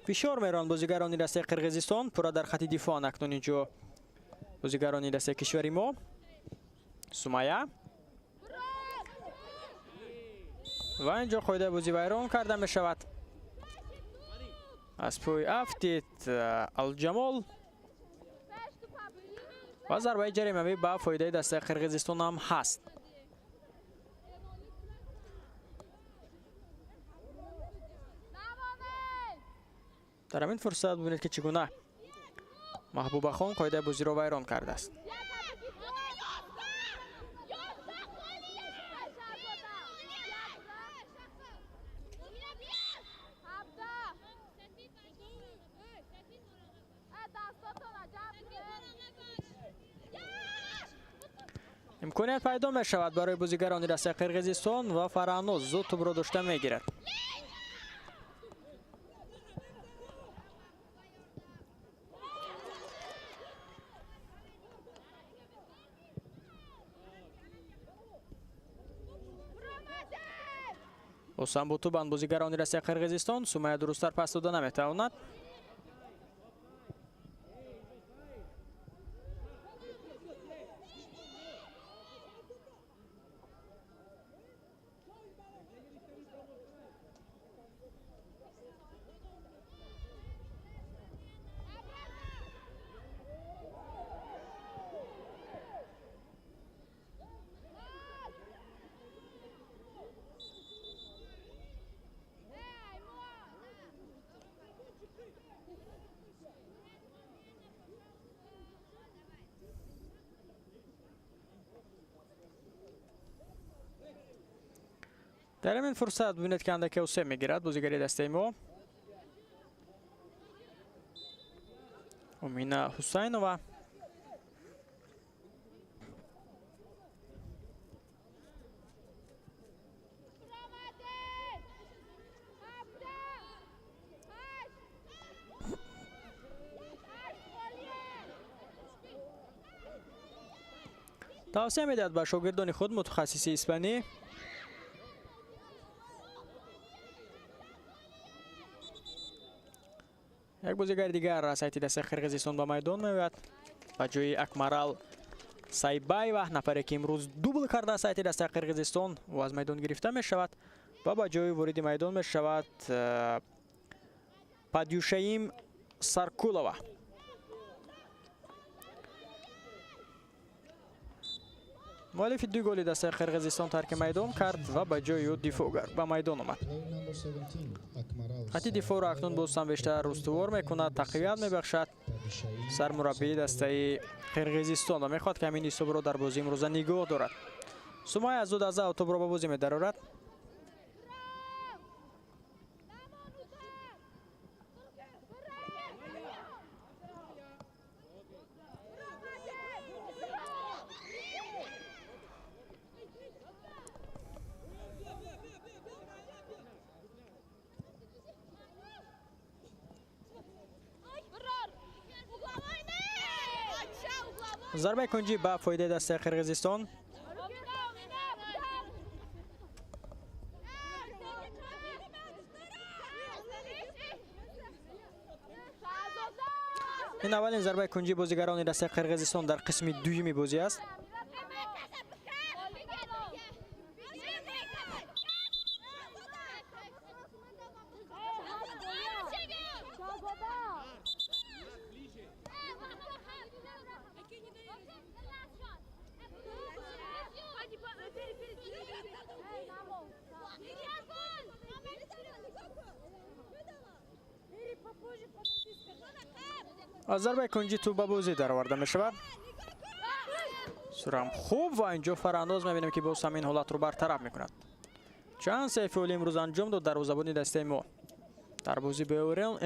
Фишор меронанд бозигарони дастаи Қирғизистон, пурра дар хати дифоъ акнун инҷо бозигарони дастаи кишвари мо. Сумая ва инҷо қоидаи бозӣ вайрон карда мешавад. Аз пӯй афтид Алҷамол ва зарбаи ҷаримавӣ ба фоидаи дастаи Қирғизистон ҳам ҳаст. Дар ҳамин фурсат бибинед, ки чӣ гуна Маҳбубахон қоидаи бозиро вайрон кардааст. Имконият пайдо мешавад барои бозигарони дастаи Қирғизистон ва Фараҳноз зуд тӯбро дошта мегирад. Осамбутубанд бозигарони дастаи Қирғизистон, Сумая дурусттар пас дода наметавонад. Дар ҳамин фурсат бибинед, ки андаке осеб мегирад бозигари дастаи мо Умина Ҳусайнова. Тавсия медиҳад ба шогирдони худ мутахассиси испанӣ. Як бозигари дигар аз ҳайати дастаи Қирғизистон ба майдон меояд ба ҷои Акмарал Сайбаева, нафаре ки имрӯз дубл кардааст ҳайати дастаи Қирғизистон, ӯ аз майдон гирифта мешавад ва ба ҷои вориди майдон мешавад Падюшаим Саркулова. Муаллифи ду голи дастаи Қирғизистон тарки майдон кард ва ба ҷои ӯ дифоъгар ба майдон омад. Хати дифоъро акнун боз ҳам бештар устувор мекунад, тақвият мебахшад сармураббии дастаи Қирғизистон ва мехоҳад ки ҳамин ҳисобро дар бозии имрӯза нигоҳ дорад. Сумай аз зуд аз тӯбро ба бозӣ медарорад. Зарбаи кунҷӣ ба фоидаи дастаи Қирғизистон. Ин аввалин зарбаи кунҷии бозигарони дастаи Қирғизистон дар қисми дуюми бозӣ аст. Аз зарбаи кунҷӣ тӯб ба бозӣ дароварда мешавад. Сурам хуб ва инҷо Фарандоз мебинем ки боз ҳамин ҳолатро бартараф мекунад. Чанд сейфи олӣ имрӯз анҷом дод дарвозабони дастаи мо. Дар бозӣ бо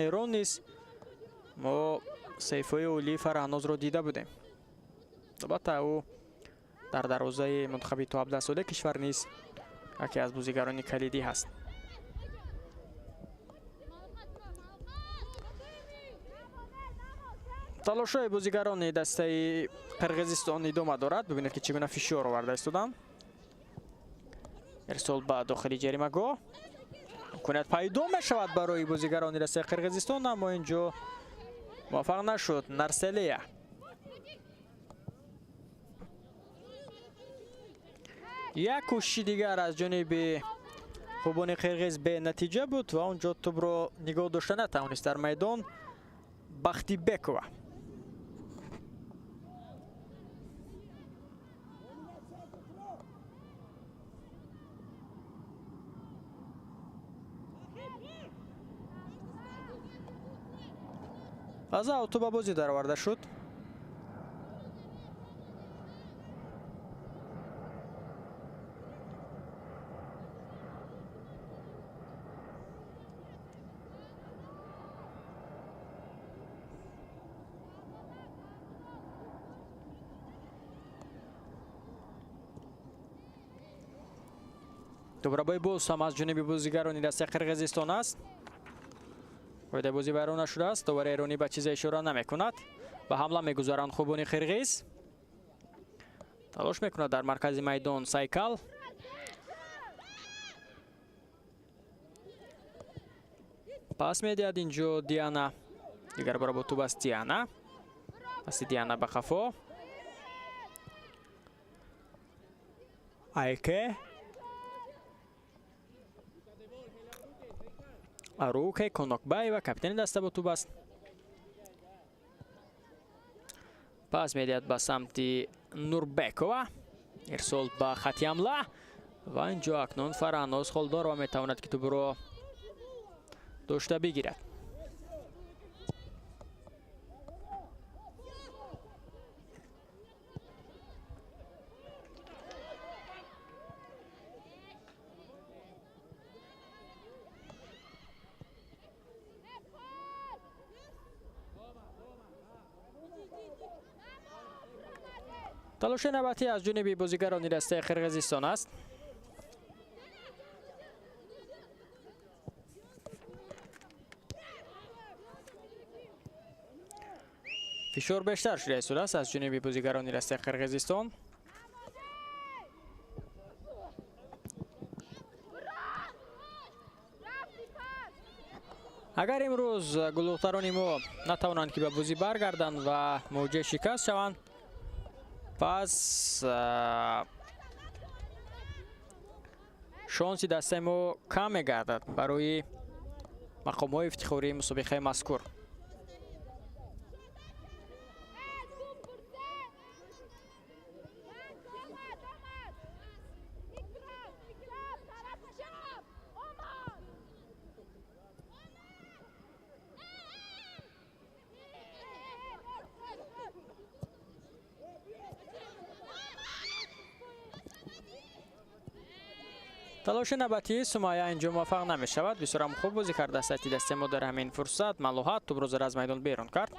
Эрон низ мо сейфҳои олии Фарандозро дида будем. Албатта ӯ дар дарвозаи мунтахаби то 17 солаи кишвар низ яке аз бозигарони калидӣ ҳаст. Талошҳои бозигарони дастаи Қирғизистон идома дорад. Бибинед ки чӣ гуна фишор оварда истоданд. Ирсол ба дохили ҷаримагоҳ. Имконият пайдо мешавад барои бозигарони дастаи Қирғизистон, аммо инҷо муваффақ нашуд Нарселия. Як кӯшиши дигар аз ҷониби хубони қирғиз бенатиҷа буд ва онҷо тӯбро нигоҳ дошта натавонист дар майдон Бахтибекова. Аз авто ба бозӣ дароварда шуд. Тӯбрабои боз ҳам аз ҷониби бозигарони дастаи Қирғизистон аст. Қоидаи бозӣ вайрон нашудааст. Довари эронӣ ба чизе ишора намекунад. Ба ҳамла мегузаранд хубони қирғиз. Талош мекунад дар маркази майдон Сайкал. Пас медиҳад инҷо Диана. Дигар бора бо тӯб аст Диана. Паси Диана ба қафо. Айке. Аруке Конокбаева, капитани даста бо тӯб аст. Пас медиҳад ба самти Нурбекова. Ирсол ба хати ҳамла ва инҷо акнун Фарҳноз Холдорова метавонад ки тӯбро дошта бигирад. Талоши навбатӣ аз ҷониби бозигарони дастаи Қирғизистон аст. Фишор бештар шуда истодааст аз ҷониби бозигарони дастаи Қирғизистон. Агар имрӯз гулдухтарони мо натавонанд, ки ба бозӣ баргарданд ва мавҷаи шикаст шаванд, пас шонси дастаи мо кам мегардад барои мақомҳои ифтихории мусобиқаи мазкур. Талоши навбатии Сумайя инҷо муваффақ намешавад. Бисёрам хуб бозӣ кардааст сайти дастаи мо дар ҳамин фурсат. Малоҳат тӯбро зада аз майдон берун кард.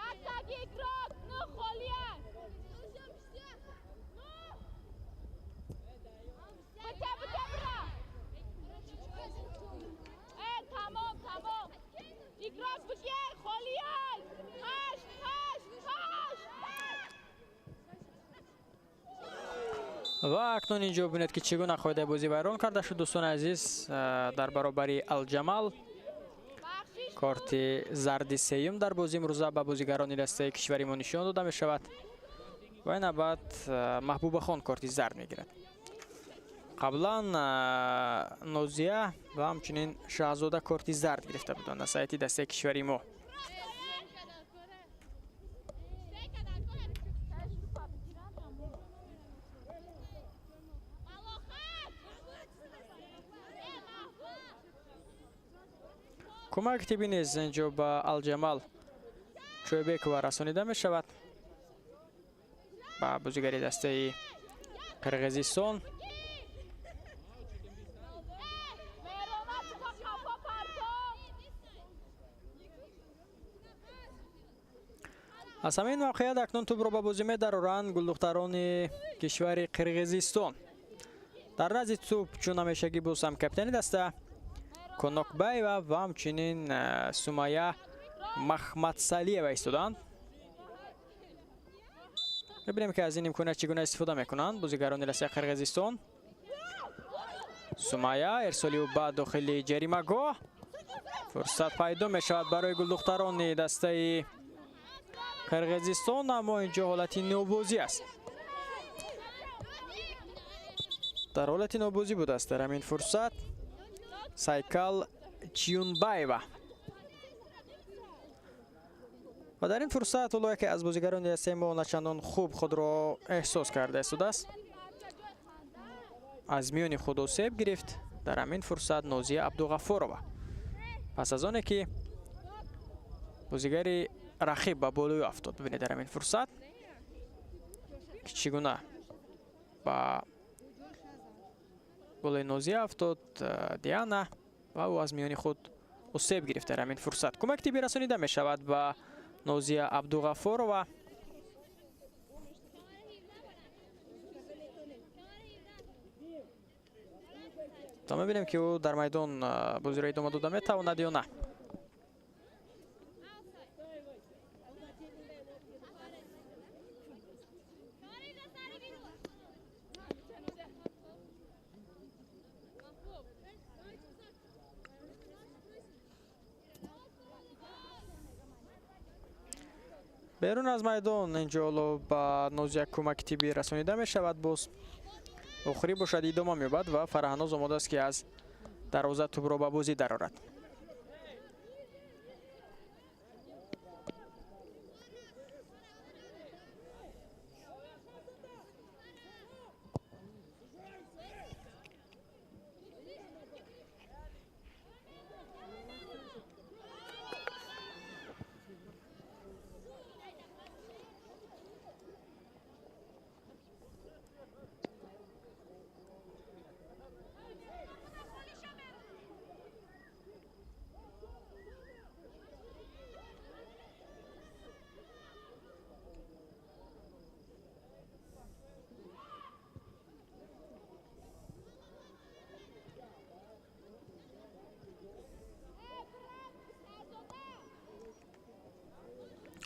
Ва акнун инҷо бинед, ки чӣ гуна қоидаи бозӣ вайрон карда шуд, дӯстони азиз. Дар баробари Алҷамал корти зарди сеюм дар бозии имрӯза ба бозигарони дастаи кишвари мо нишон дода мешавад ва ин навбат Маҳбубахон корти зард мегирад. Қаблан Нозия ва ҳамчунин Шаҳзода корти зард гирифта буданд аз сайти дастаи кишвари мо. Кӯмаки тиббӣ низ инҷо ба Алҷамал Чӯйбекова расонида мешавад, ба бозигари дастаи Қирғизистон. Аз ҳамин мавқеият акнун тӯбро ба бозӣ медароранд гулдухтарони кишвари Қирғизистон. Дар назди тӯб чун ҳамешагӣ боз ҳам капитани даста Конокбаева ва ҳамчунин Сумая Махмадсалиева истоданд. Мебинем, ки аз ин имконият чӣ гуна истифода мекунанд бозигарони дастаи Қирғизистон. Сумая ирсоли ӯ ба дохили ҷаримагоҳ. Фурсат пайдо мешавад барои гулдухтарони дастаи Қирғизистон, аммо инҷо ҳолати нобозӣ аст. Дар ҳолати нобозӣ будааст дар ҳамин фурсат Сайкал Чиюнбаева. Ва дар ин фурсат ҳоло яке аз бозигарони дастаи мо начандон хуб худро эҳсос карда истодааст. Аз миёни худ осеб гирифт дар ҳамин фурсат Нозия Абдуғаффорова. Пас аз оне ки бозигари рақиб ба болои афтод, бибинед дар ҳамин фурсат ки чӣ гуна ба болои Нозия афтод Диана ва ӯ аз миёни худ осеб гирифт дар ҳамин фурсат. Кӯмаки тиббӣ расонида мешавад ба Нозия Абдуғаффорова. То мебинем, ки ӯ дар майдон бозиро идома дода метавонад ё на. Берун аз майдон инҷо ҳоло ба Нозия кӯмаки тиббӣ расонида мешавад. Боз охирӣ бошад идома меёбад ва Фараҳноз омода аст, ки аз дарвоза тӯбро ба бозӣ дарорад.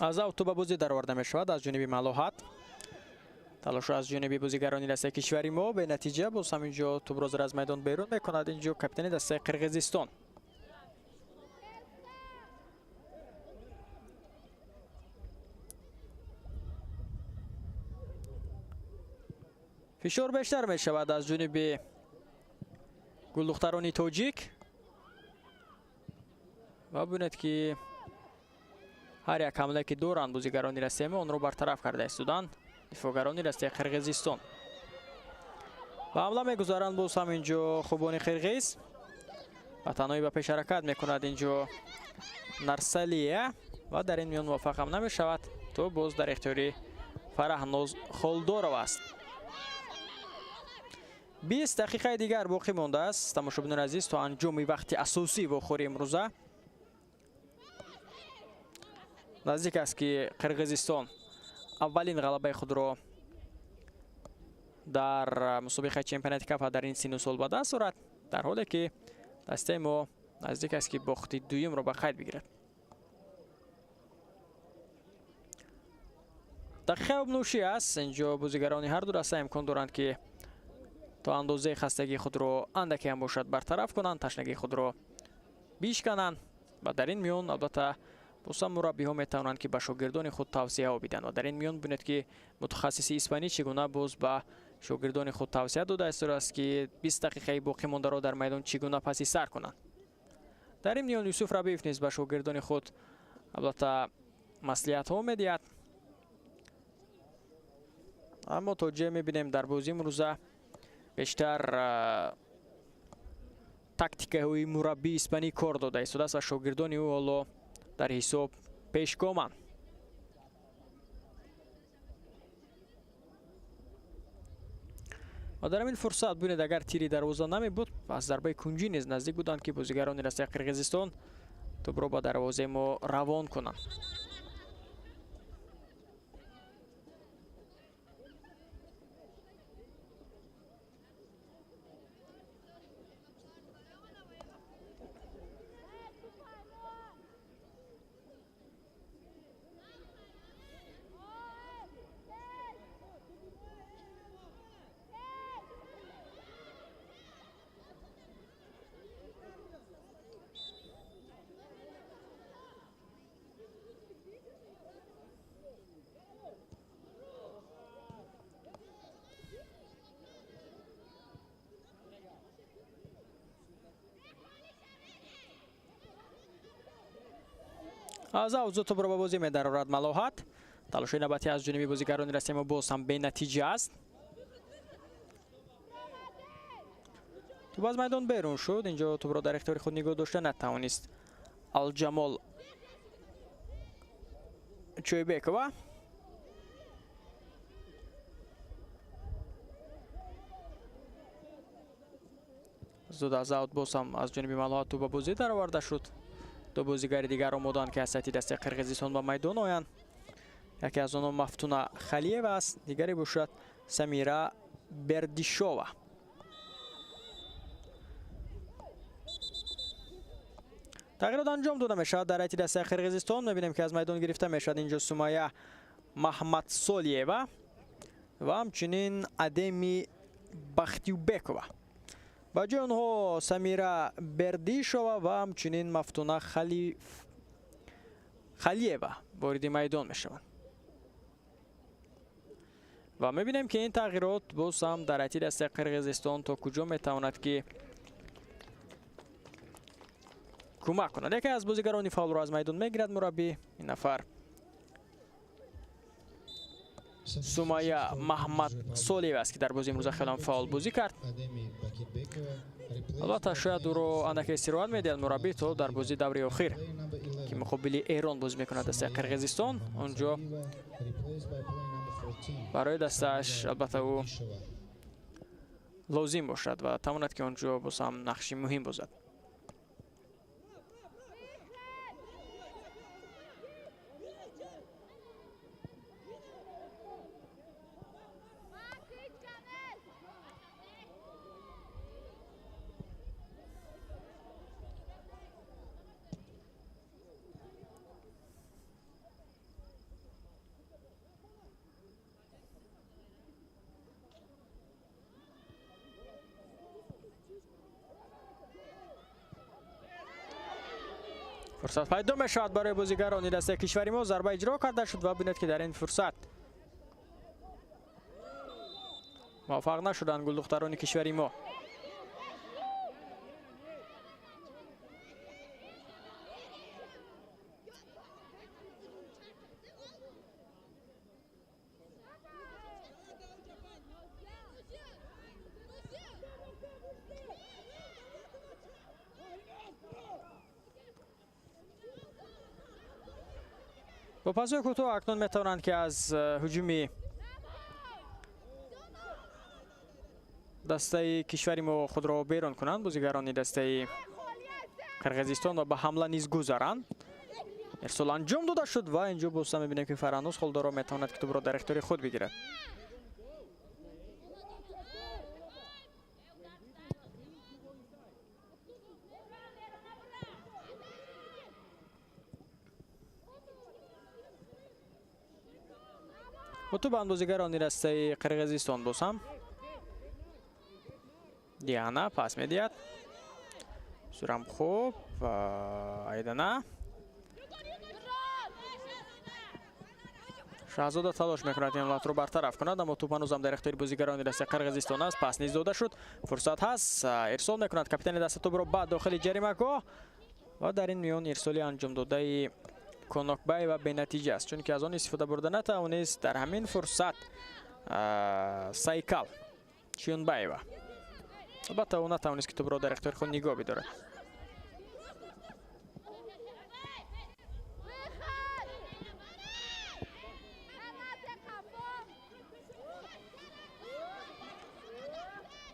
Аз ав тӯба бозӣ дароварда мешавад аз ҷониби Малоҳат. Талошу аз ҷониби бозигарони дастаи кишвари мо бенатиҷа. Боз ҳамин ҷо тӯбро зада аз майдон берун мекунад инҷо капитани дастаи Қирғизистон. Фишор бештар мешавад аз ҷониби гулдухтарони тоҷик ва бинед, ки ҳар як ҳамлае, ки доранд бозигарони дастаи мо, онро бартараф карда истоданд дифоъгарони дастаи Қирғизистон. Ба ҳамла мегузаранд боз ҳам инҷо хубони қирғиз ва танҳоӣ ба пеш ҳаракат мекунад инҷо Нарсалия ва дар ин миён муваффақ ҳам намешавад. То боз дар ихтиёри Фараҳноз Холдорова аст. 20 дақиқаи дигар боқӣ мондааст, тамошобинони азиз, то анҷоми вақти асосии вохӯри имрӯза. Наздик аст, ки Қирғизистон аввалин ғалабаи худро дар мусобиқаи чемпионати Кафа дар ин сину сол ба даст орад, дар ҳоле ки дастаи мо наздик аст, ки бохти дуюмро ба қайд бигирад. Дақиқаи обнӯшӣ аст. Инҷо бозигарони ҳарду даста имкон доранд, ки то андозаи хастагии худро андаке ҳам бошад бартараф кунанд, ташнагии худро бишкананд ва дар ин миён, албатта, босам мураббиҳо метавонанд, ки ба шогирдони худ тавсияҳо бидиҳанд. Ва дар ин миён бинед, ки мутахассиси испанӣ чӣ гуна боз ба шогирдони худ тавсия дода истодааст, ки 20 дақиқаи боқӣ мондаро дар майдон чӣ гуна паси сар кунанд. Дар ин миён Юсуф Рабиев низ ба шогирдони худ, албатта, маслиҳатҳо медиҳад. Аммо то ҷое мебинем, дар бозии имрӯза бештар тактикаҳои мураббии испанӣ кор дода истодааст ва шогирдони ӯ ҳоло дар ҳисоб пешгоманд. Ва дар ҳамин фурсат бинед, агар тири дарвоза намебуд, аз зарбаи кунҷӣ низ наздик буданд, ки бозигарони дастаи Қирғизистон тӯбро ба дарвозаи мо равон кунанд. Аз авзу тӯбро ба бозӣ медарорад Малоҳат. Талоши навбатӣ аз ҷониби бозигарони дастаи мо боз ҳам бенатиҷа аст. Тӯб аз майдон берун шуд. Инҷо тӯбро дар ихтиёри худ нигоҳ дошта натавонист Алҷамол Чӯйбекова. Зуд аз аут боз ҳам аз ҷониби Малоҳат тӯб ба бозӣ дароварда шуд. Ду бозигари дигар омоданд, ки аз ҳайати дастаи Қирғизистон ба майдон оянд. Яке аз онҳо Мафтуна Халиева аст, дигаре бошад Самира Бердишова. Тағйирот анҷом дода мешавад дар ҳайати дастаи Қирғизистон. Мебинем, ки аз майдон гирифта мешавад инҷо Сумая Маҳмадсолиева ва ҳамчунин Адеми Бахтиюбекова. Ба ҷои онҳо Самира Бердишова ва ҳамчунин Мафтуна Халиева вориди майдон мешаванд. Ва мебинем, ки ин тағйирот боз ҳам дар ҳайати дастаи Қирғизистон то куҷо метавонад, ки кӯмак кунад. Яке аз бозигарони фаъолро аз майдон мегирад мураббӣ. Ин нафар Сумая Маҳмадсолиева аст, ки дар бозии имрӯза хеле фаъол бозӣ кард. Албатта, шояд ӯро андаке истироҳат медиҳад мураббӣ, то дар бозии даври охир, ки муқобили Эрон бозӣ мекунад дастаи Қирғизистон, он ҷо барои дастааш, албатта, ӯ лозим бошад ва тавонад, ки он ҷо боз ҳам нақши муҳим бозад. Фурсат пайдо мешавад барои бозигарони дастаи кишвари мо. Зарба иҷро карда шуд ва бинед, ки дар ин фурсат Муваффақ нашуданд гулдухтарони кишвари мо. Бо пасҳои кӯтоҳ акнун метавонанд, ки аз ҳуҷуми дастаи кишвари мо худро берун кунанд. Бозигарони дастаи Қирғизистон ва ба ҳамла низ гузаранд. Ирсол анҷом дода шуд ва инҷо боз ҳам мебинем, ки Фарҳноз Холдоро метавонад, ки тӯбро дар ихтиёри худ бигирад. Бо тӯб андозигарони дастаи Қирғизистон боз ҳам Диана пас медиҳад. Сурам хуб, Айдана. Шаҳзода талош мекунад ин ҳолатро бартараф кунад, аммо тӯп ҳанӯзам дар ихтиёри бозигарони дастаи Қирғизистон аст. Пас низ дода шуд. Фурсат ҳаст. Ирсол мекунад капитани даста тӯбро ба дохили ҷаримагоҳ ва дар ин миён ирсоли анҷомдодаи Конокбаева бенатиҷа аст, чунки аз он истифода бурда натавонист. Дар ҳамин фурсат Сайкал Чиюнбаева, албатта, ӯ натавонист, ки тӯбро дар ихтиёри худ нигоҳ бидорад.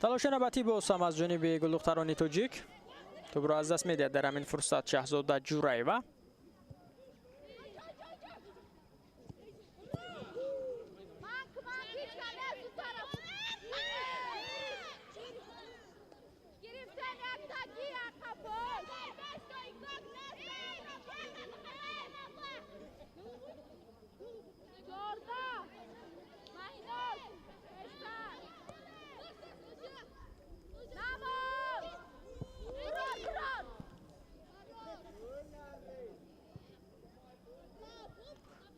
Талоши навбатӣ боз ҳам аз ҷониби гулдухтарони тоҷик. Тӯбро аз даст медиҳад дар ҳамин фурсат Шаҳзода Ҷураева.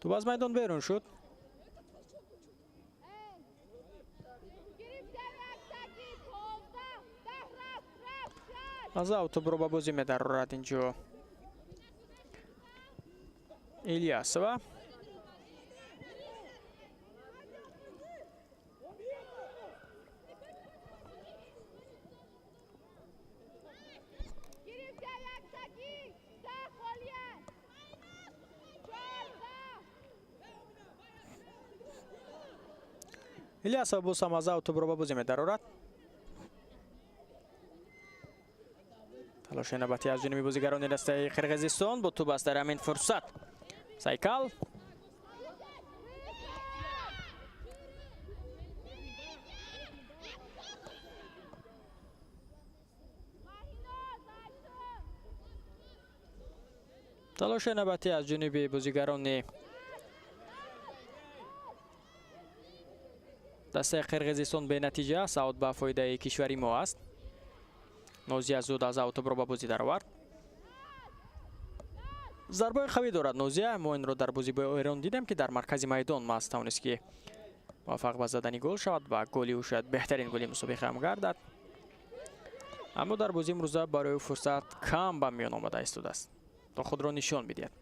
Тӯб аз майдон берун шуд. Аз ав тӯбро ба бозӣ медарорад инҷо Ильясова. Ильясова боз ҳам аз ав тӯбро ба бозӣ медарорад. Талоши навбатӣ аз ҷониби бозигарони дастаи Қирғизистон. Бо тӯб аст дар ҳамин фурсат Сайкал. Талоши навбатӣ аз ҷониби бозигарони дастаи Қирғизистон бенатиҷа аст. Аут ба фоидаи кишвари мо аст. Нозия зуд аз ав тӯбро ба бозӣ даровард. Зарбаи қавӣ дорад Нозия. Мо инро дар бозӣ бо Эрон дидем, ки дар маркази майдон маҳз тавонист, ки муваффақ ба задани гол шавад ва голи ӯ шояд беҳтарин голи мусобиқа ҳам гардад. Аммо дар бозии имрӯза барои ӯ фурсат кам ба миён омада истодааст, то худро нишон бидиҳад.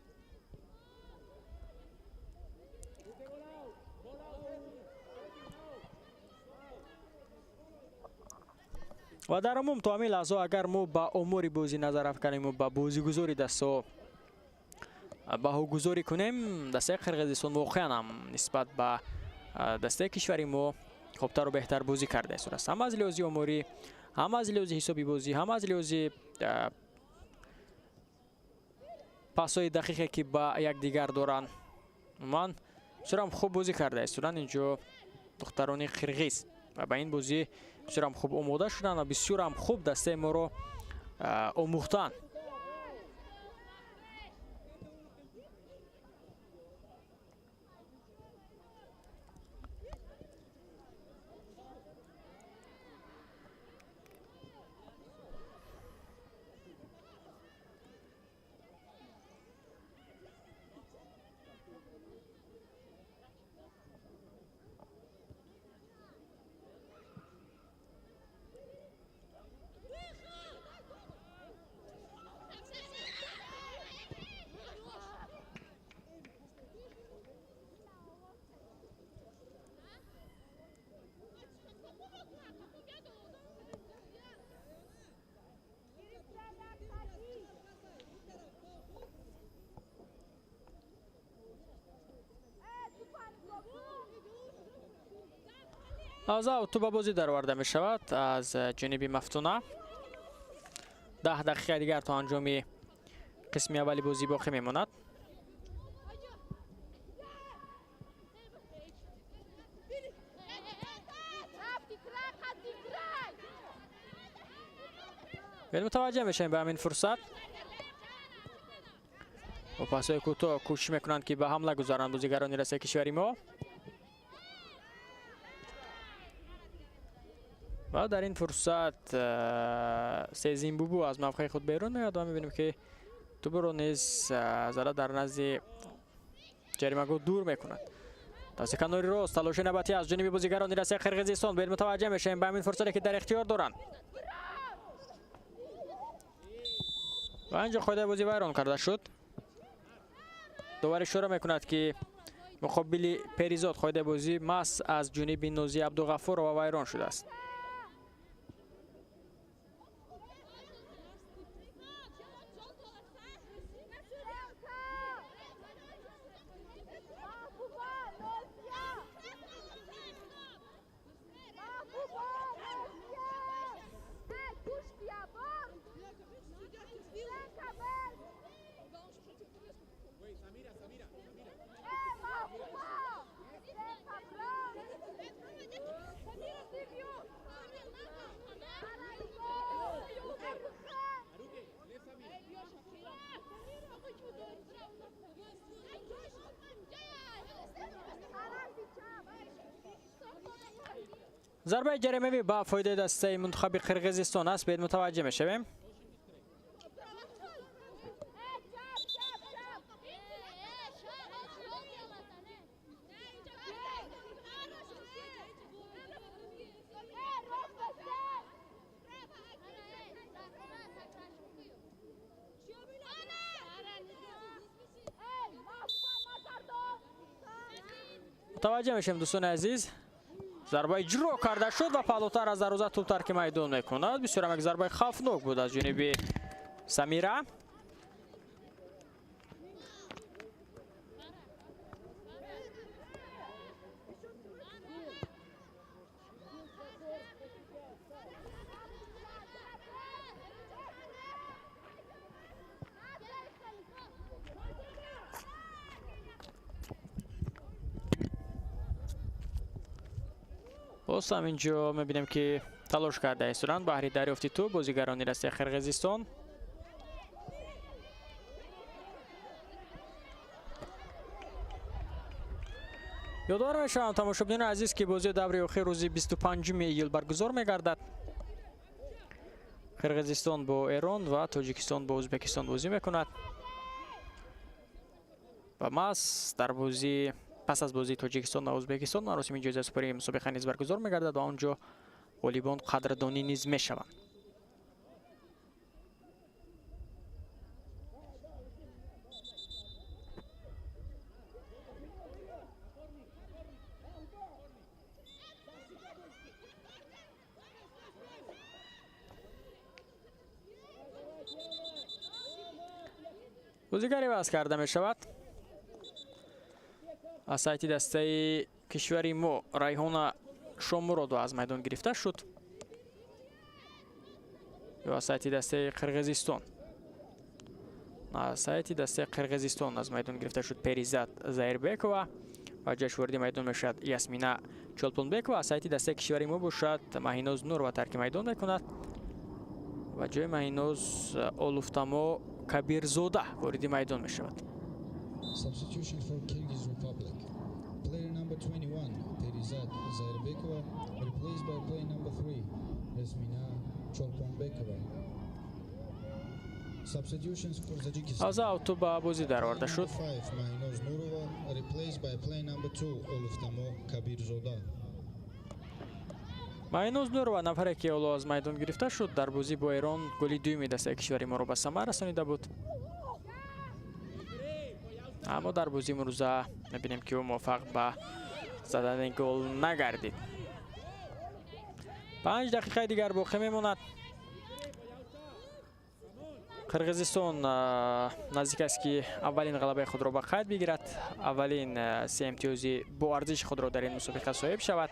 Ва дар умум то ҳамин лаҳза агар мо ба омори бозӣ назар афканем ва ба бозигузори дастаҳо баҳогузорӣ кунем, дастаи Қирғизистон воқеан ҳам нисбат ба дастаи кишвари мо хубтару беҳтар бозӣ карда истодааст. Ҳам аз лиҳози оморӣ, ҳам аз лиҳози ҳисоби бозӣ, ҳам аз лиҳози пасҳои дақиқе, ки ба якдигар доранд. Умуман бисёрам хуб бозӣ карда истоданд инҷо духтарони қирғиз ва ба ин бозӣ бисёрам хуб омода шуданд ва бисёрам хуб дастаи моро омӯхтанд. Аз аут ба бозӣ дароварда мешавад аз ҷониби Мафтуна. 10 дақиқа дигар то анҷоми қисми аввали бозӣ боқӣ мемонад. Вел мутаваҷҷеҳ мешавем ба ҳамин фурсат. Бо пасҳои кӯтоҳ кӯшиш мекунанд, ки ба ҳамла гузаранд бозигарони дастаи кишвари мо. Ва дар ин фурсат Сезимбубу аз мавқеи худ берун меояд ва мебинем, ки тӯбро низ зада дар назди ҷаримагоҳ дур мекунад. Дасти канори рост талоши навбатӣ аз ҷониби бозигарони дастаи Қирғизистон. Бел мутаваҷҷеҳ мешавем ба ҳамин фурсате, ки дар ихтиёр доранд. Ва инҷо қоидаи бозӣ вайрон карда шуд. Довар ишора мекунад, ки муқобили Перизод қоидаи бозӣ маҳз аз ҷониби Нозия Абдуғафурова вайрон шудааст. Зарбаи ҷаримавӣ ба фоидаи дастаи мунтахаби Қирғизистон аст. Бед мутаваҷҷеҳ мешавем. Мутаваҷҷеҳ мешавем, дӯстони азиз. Зарба иҷро карда шуд ва паҳлӯтар аз дарвоза тӯб тарки майдон мекунад. Бисёрам як зарбаи хавфнок буд аз ҷониби Самира. Боз ҳам инҷо мебинем, ки талош карда истоданд баҳри дарёфти тӯб бозигарони дастаи Қирғизистон. Ёдовар мешавам, тамошобинони азиз, ки бозии даври охир рӯзи 25 июл баргузор мегардад. Қирғизистон бо Эрон ва Тоҷикистон бо Ӯзбекистон бозӣ мекунад. Ва маҳз дар бозӣ пас аз бозии Тоҷикистон ва Ӯзбекистон маросими ҷоизасупории мусобиқа низ баргузор мегардад ва он ҷо ғолибон қадрдонӣ низ мешаванд. Бозигаре ваз карда мешавад. Аз сайти дастаи кишвари мо Райҳона Шомуродова аз майдон гирифта шуд. Ё аз сайти дастаи Қирғизистон. Аз сайти дастаи Қирғизистон аз майдон гирифта шуд Перизат Заирбекова ва ҷояш вориди майдон мешавад Ясмина Чолпонбекова. Аз сайти дастаи кишвари мо бошад Маҳиноз Нурова тарки майдон мекунад ва ҷои Маҳиноз Олуфтамо Кабирзода вориди майдон мешавад. Substitution for Kyrgyz Republic. Player number 21, Perizat Zairbekova, replaced by player number 3, Yasmina Cholponbekova. Substitutions for Tajikistan. Аз аут ба бозӣ дароварда Player шуд. number 5, Mahinaz Nurova, replaced by player number 2, Oluftamo Kabirzoda. Маҳиноз Нурова, нафаре ки ҳоло аз майдон гирифта шуд, дар бозӣ бо Эрон голи дуюми дастаи кишвари моро ба самар расонида буд. Аммо дар бозии имрӯза мебинем, ки ӯ муваффақ ба задани гол нагардид. 5 дақиқаи дигар боқӣ мемонад. Қирғизистон наздик аст, ки аввалин ғалабаи худро ба қайд бигирад, аввалин се имтиёзи боарзиши худро дар ин мусобиқа соҳиб шавад.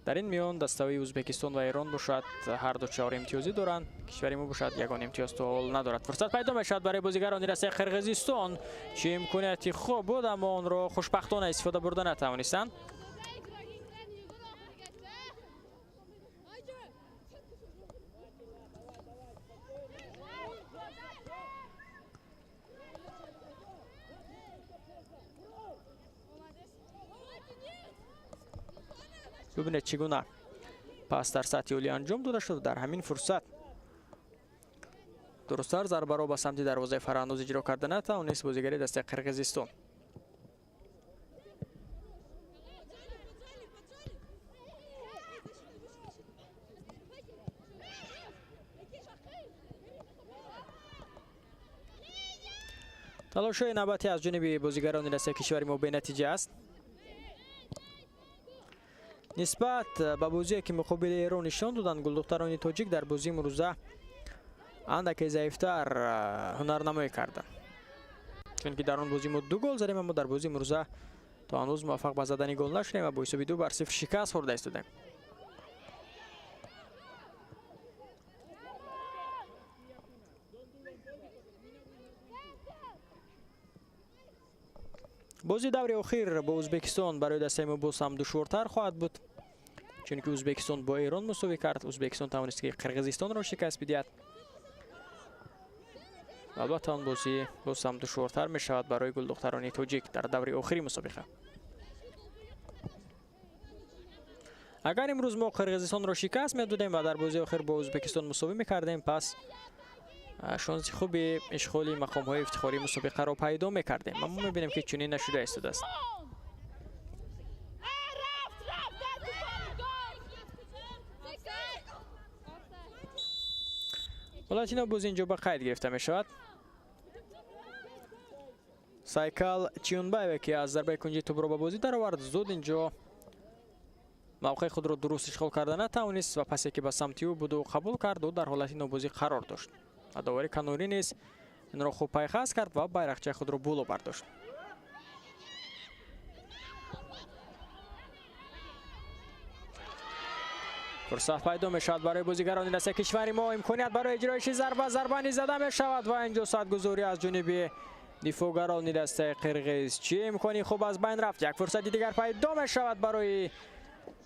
Дар ин миён дастаҳои Ӯзбекистон ва Эрон бошад ҳар ду 4 имтиёзӣ доранд. Кишвари мо бошад ягон имтиёз то ҳол надорад. Фурсат пайдо мешавад барои бозигарони дастаи Қирғизистон. Чӣ имконияти хуб буд, аммо онро хушбахтона истифода бурда натавонистанд. Бубинед чӣ гуна пас дар сатҳи олӣ анҷом дода шуд. Дар ҳамин фурсат дурусттар зарбаро ба самти дарвозаи Фарҳандоз иҷро карда натавонист бозигари дастаи Қирғизистон. Талошҳои навбатӣ аз ҷониби бозигарони дастаи кишвари мо бенатиҷа аст. Нисбат ба бозие ки муқобили Эрон нишон доданд, гулдухтарони тоҷик дар бозии имрӯза андаке заифтар ҳунарнамоӣ карданд. Чунки дар он бозӣ мо 2 гол задем, аммо дар бозии имрӯза то ҳанӯз муваффақ ба задани гол нашудем ва бо ҳисоби 2-0 шикаст хӯрда истодем. Бози даври охир бо Ӯзбекистон барои дастаи мо боз ҳам душвортар хоҳад буд, чунки Ӯзбекистон бо Эрон мусовӣ кард. Ӯзбекистон тавонист ки Қирғизистонро шикаст бидиҳад. Албатта он бозӣ боз ҳам душвортар мешавад барои гулдухтарони тоҷик дар даври охири мусобиқа. Агар имрӯз мо Қирғизистонро шикаст медодем ва дар бозии охир бо Ӯзбекистон мусовӣ мекардем, пас шонси хуби ишғоли мақомҳои ифтихории мусобиқаро пайдо мекардем. Аммо мебинем ки чунин нашуда истодааст. Ҳолати нобоз инҷо ба қайд гирифта мешавад. Сайкал Чиюнбаева ки аз зарбаи кунҷи тӯбро ба бозӣ даровард, зуд инҷо мавқеи худро дуруст ишғол карда натавонист ва пасе ки ба самти ӯ буду қабул кард, ӯ дар ҳолати нобозӣ қарор дошт. Довари канорӣ низ инро хуб пайхас кард ва байрақчаи худро боло бардошт. Фурсат пайдо мешавад барои бозигарони дастаи кишвари мо. Имконият барои иҷроиши зарба, зарба низ зада мешавад ва инҷо садгузорӣ аз ҷониби дифоъгарони дастаи қирғиз. Чӣ имкони хуб аз байн рафт. Як фурсати дигар пайдо мешавад барои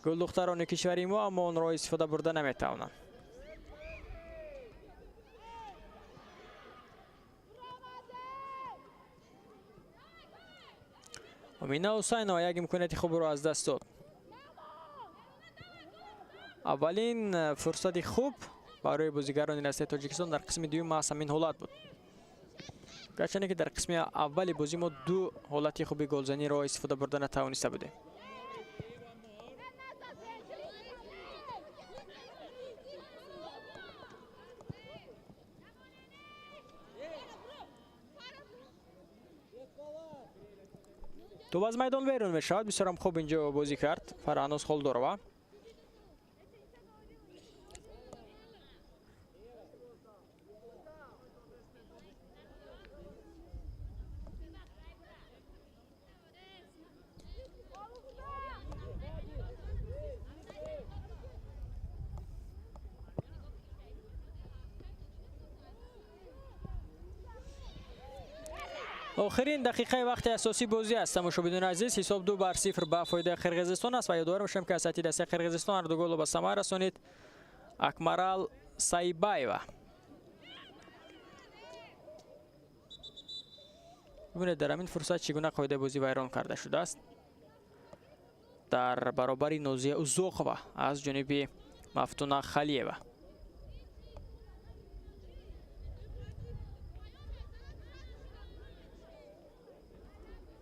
гулдухтарони кишвари мо, аммо онро истифода бурда наметавонанд. Омина Ҳусайнова як имконияти хубро аз даст дод. Аввалин фурсати хуб барои бозигарони дастаи Тоҷикистон дар қисми дуюм маҳз ҳамин ҳолат буд. Гарчанде ки дар қисми аввали бозӣ мо 2 ҳолати хуби голзаниро истифода бурда натавониста будем. Тӯб аз майдон берун мешавад. Бисёрам хуб инҷо бозӣ кард Фарҳаноз Холдорова. Охирин дақиқаи вақти асосӣ бозӣ аст. Тамошобинони азиз, ҳисоб 2-0 ба фоидаи Қирғизистон аст ва ёдовар мешавем ки аз ҳайати дастаи Қирғизистон ҳар ду голро ба самар расонид Акмарал Сайбаева. Бубинед дар ҳамин фурсат чӣ гуна қоидаи бозӣ вайрон карда шудааст. Дар баробари Нозия Узоқова аз ҷониби Мафтуна Халиева.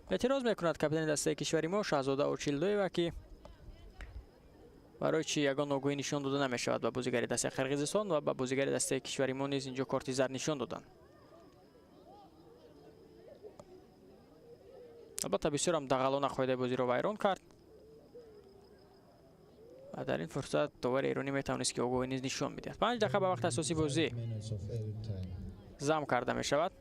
Эътироз мекунад капитани дастаи кишвари мо Шаҳзода Очилдоева, ки барои чӣ ягон огоҳӣ нишон дода намешавад ба бозигари дастаи Қирғизистон ва ба бозигари дастаи кишвари мо низ инҷо корти зард нишон доданд. Албатта бисёрам дағалона қоидаи бозиро вайрон кард ва дар ин фурсат довари эронӣ метавонист ки огоҳӣ низ нишон бидиҳад. 5 дақиқа ба вақти асосии бозӣ зам карда мешавад.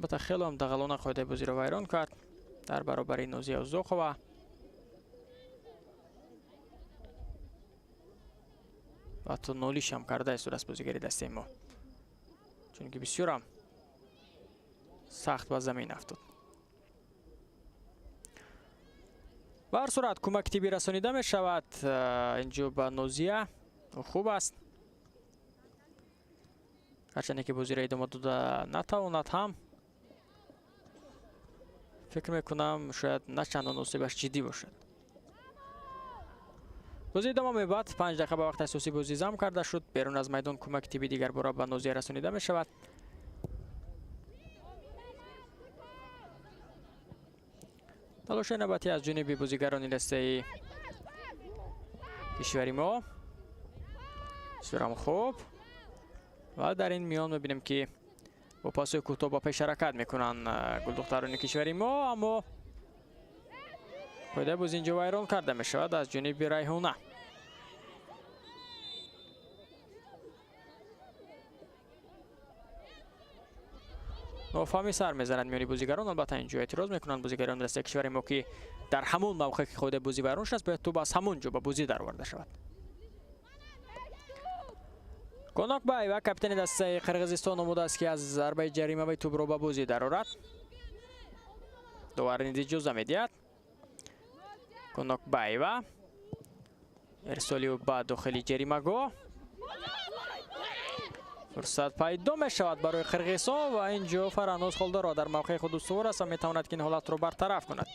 Албатта хеле ҳам дағалона қоидаи бозиро вайрон кард дар баробари Нозия Узоқова. Ва ҳатто нолиш ҳам карда истодааст бозигари дастаи мо, чунки бисёрам сахт ба замин афтод. Ба ҳар сурат кӯмаки тиббӣ расонида мешавад инҷо ба Нозия. Хуб аст, ҳарчанде ки бозиро идома дода натавонад ҳам, фикр мекунам шояд на чандон осебаш ҷиддӣ бошад. Бозӣ идома меёбад. 5 дақиқа ба вақти асосӣ бозӣ зам карда шуд. Берун аз майдон кӯмаки тиббӣ дигарбора ба Нозия расонида мешавад. Талоши навбатӣ аз ҷониби бозигарони дастаи кишвари мо бисёрам хуб, ва дар ин миён мебинем ки бо пасҳои кӯтоҳ ба пеш ҳаракат мекунанд гулдухтарони кишвари мо, аммо қоидаи бозӣ инҷо вайрон карда мешавад аз ҷониби Райҳона. Нофаҳмӣ сар мезанад миёни бозигарон. Албатта инҷо эътироз мекунанд бозигарони дастаи кишвари мо, ки дар ҳамон мавқеъ ки қоидаи бозӣ вайрон шудааст, бояд тӯб аз ҳамон ҷо ба бозӣ дароварда шавад. Конокбаева, капитани дастаи Қирғизистон, омода аст ки аз зарбаи ҷаримавӣ тӯбро ба бозӣ дарорад. Довар низ иҷоза медиҳад. Конокбаева ирсоли ӯ ба дохили ҷаримагоҳ. Фурсат пайдо мешавад барои Қирғизистон ва инҷо Фараҳноз Холдорова дар мавқеи худ устувор аст ва метавонад ки ин ҳолатро бартараф кунад.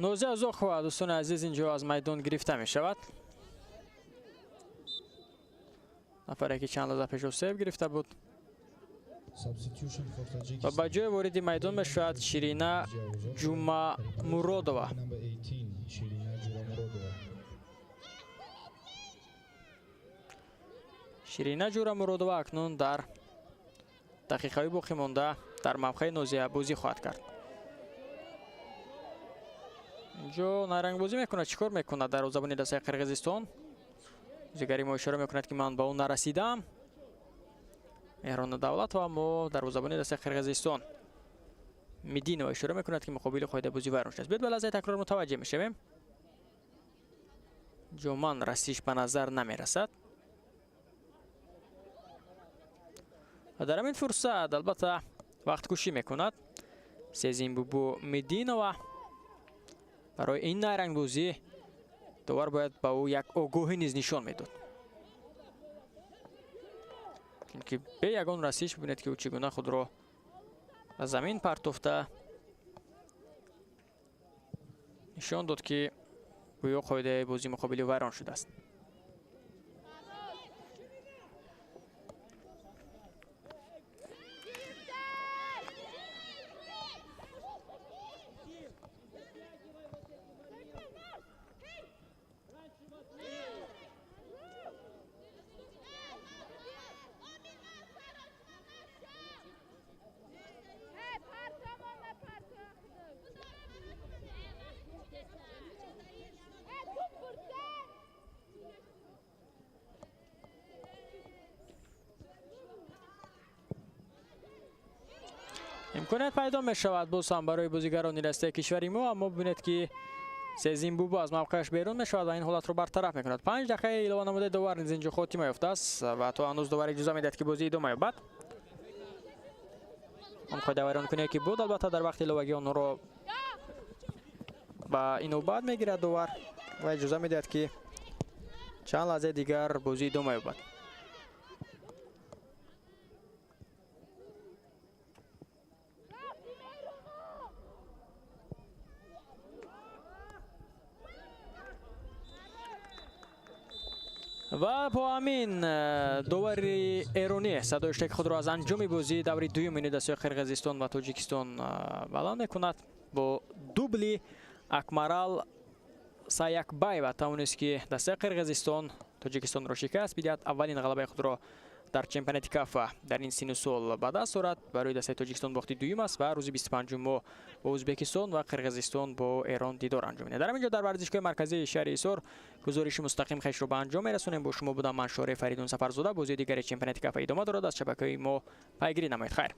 Нозия Узоқова, дӯстони азиз, инҷо аз майдон гирифта мешавад. Нафаре ки чанд лаҳза пеш осеб гирифта буд ва ба ҷои вориди майдон мешавад Ширина Ҷумамуродова. Ширина Ҷурамуродова акнун дар дақиқаҳои боқӣ монда дар мавқеи Нозия бозӣ хоҳад кард. Инҷо найрангбозӣ мекунад. Чӣ кор мекунад дарвозабони дастаи Қирғизистон? Бозигари мо ишора мекунад, ки ман ба ӯ нарасидам. Меҳрона Давлатова, аммо дарвозабони дастаи Қирғизистон Мединова ишора мекунад, ки муқобили қоидаи бозӣ вайрон шудааст. Биёед ба лаҳзаи такрор мутаваҷҷеҳ мешавем. Ҷоман расиш ба назар намерасад ва дар ҳамин фурсат албатта вақткушӣ мекунад Сезимбубу Мединова. Барои ин найрангбозӣ довар бояд ба ӯ як огоҳӣ низ нишон медод, чунки бе ягон расиш бибинед, ки ӯ чӣ гуна худро ба замин партофта нишон дод, ки гӯё қоидаи бозӣ муқобили вайрон шудааст. Имконият пайдо мешавад боз ҳам барои бозигарони дастаи кишвари мо, аммо бибинед, ки Сезимбубу аз мавқеаш берун мешавад ва ин ҳолатро бартараф мекунад. 5 дақиқаи илова намудаи довар низ инҷо хотима ёфтааст ва то ҳанӯз довар иҷоза медиҳад, ки бозӣ идома ёбад. Он қоидавайронкуние ки буд, албатта дар вақти иловагӣ онҳоро ба инобат мегирад довар ва иҷоза медиҳад, ки Чанд лаҳзаи дигар бозӣ идома ёбад. Ва бо ҳамин довари эронӣ садои иштаки худро аз анҷоми бозии даври дуюми дастаҳои Қирғизистон ва Тоҷикистон баланд мекунад. Бо дубли Акмарал Саякбаева тавонист, ки дастаи Қирғизистон Тоҷикистонро шикаст бидиҳад, аввалин ғалабаи худро дар чемпионати КАФА дар ин сину сол ба даст орад. Барои дастаи Тоҷикистон бохти дуюм аст ва рӯзи 25 мо бо Ӯзбекистон ва Қирғизистон бо Эрон дидор анҷом медиҳад. Дар ҳамин ҷо дар варзишгоҳи марказии шаҳри Ҳисор гузориши мустақим хешро ба анҷом мерасонем. Бо шумо будам ман, Шореҳ Фаридун Сафарзода. Бозии дигари чемпионати КАФА идома дорад, аз шабакаи мо пайгирӣ намоед. Хайр.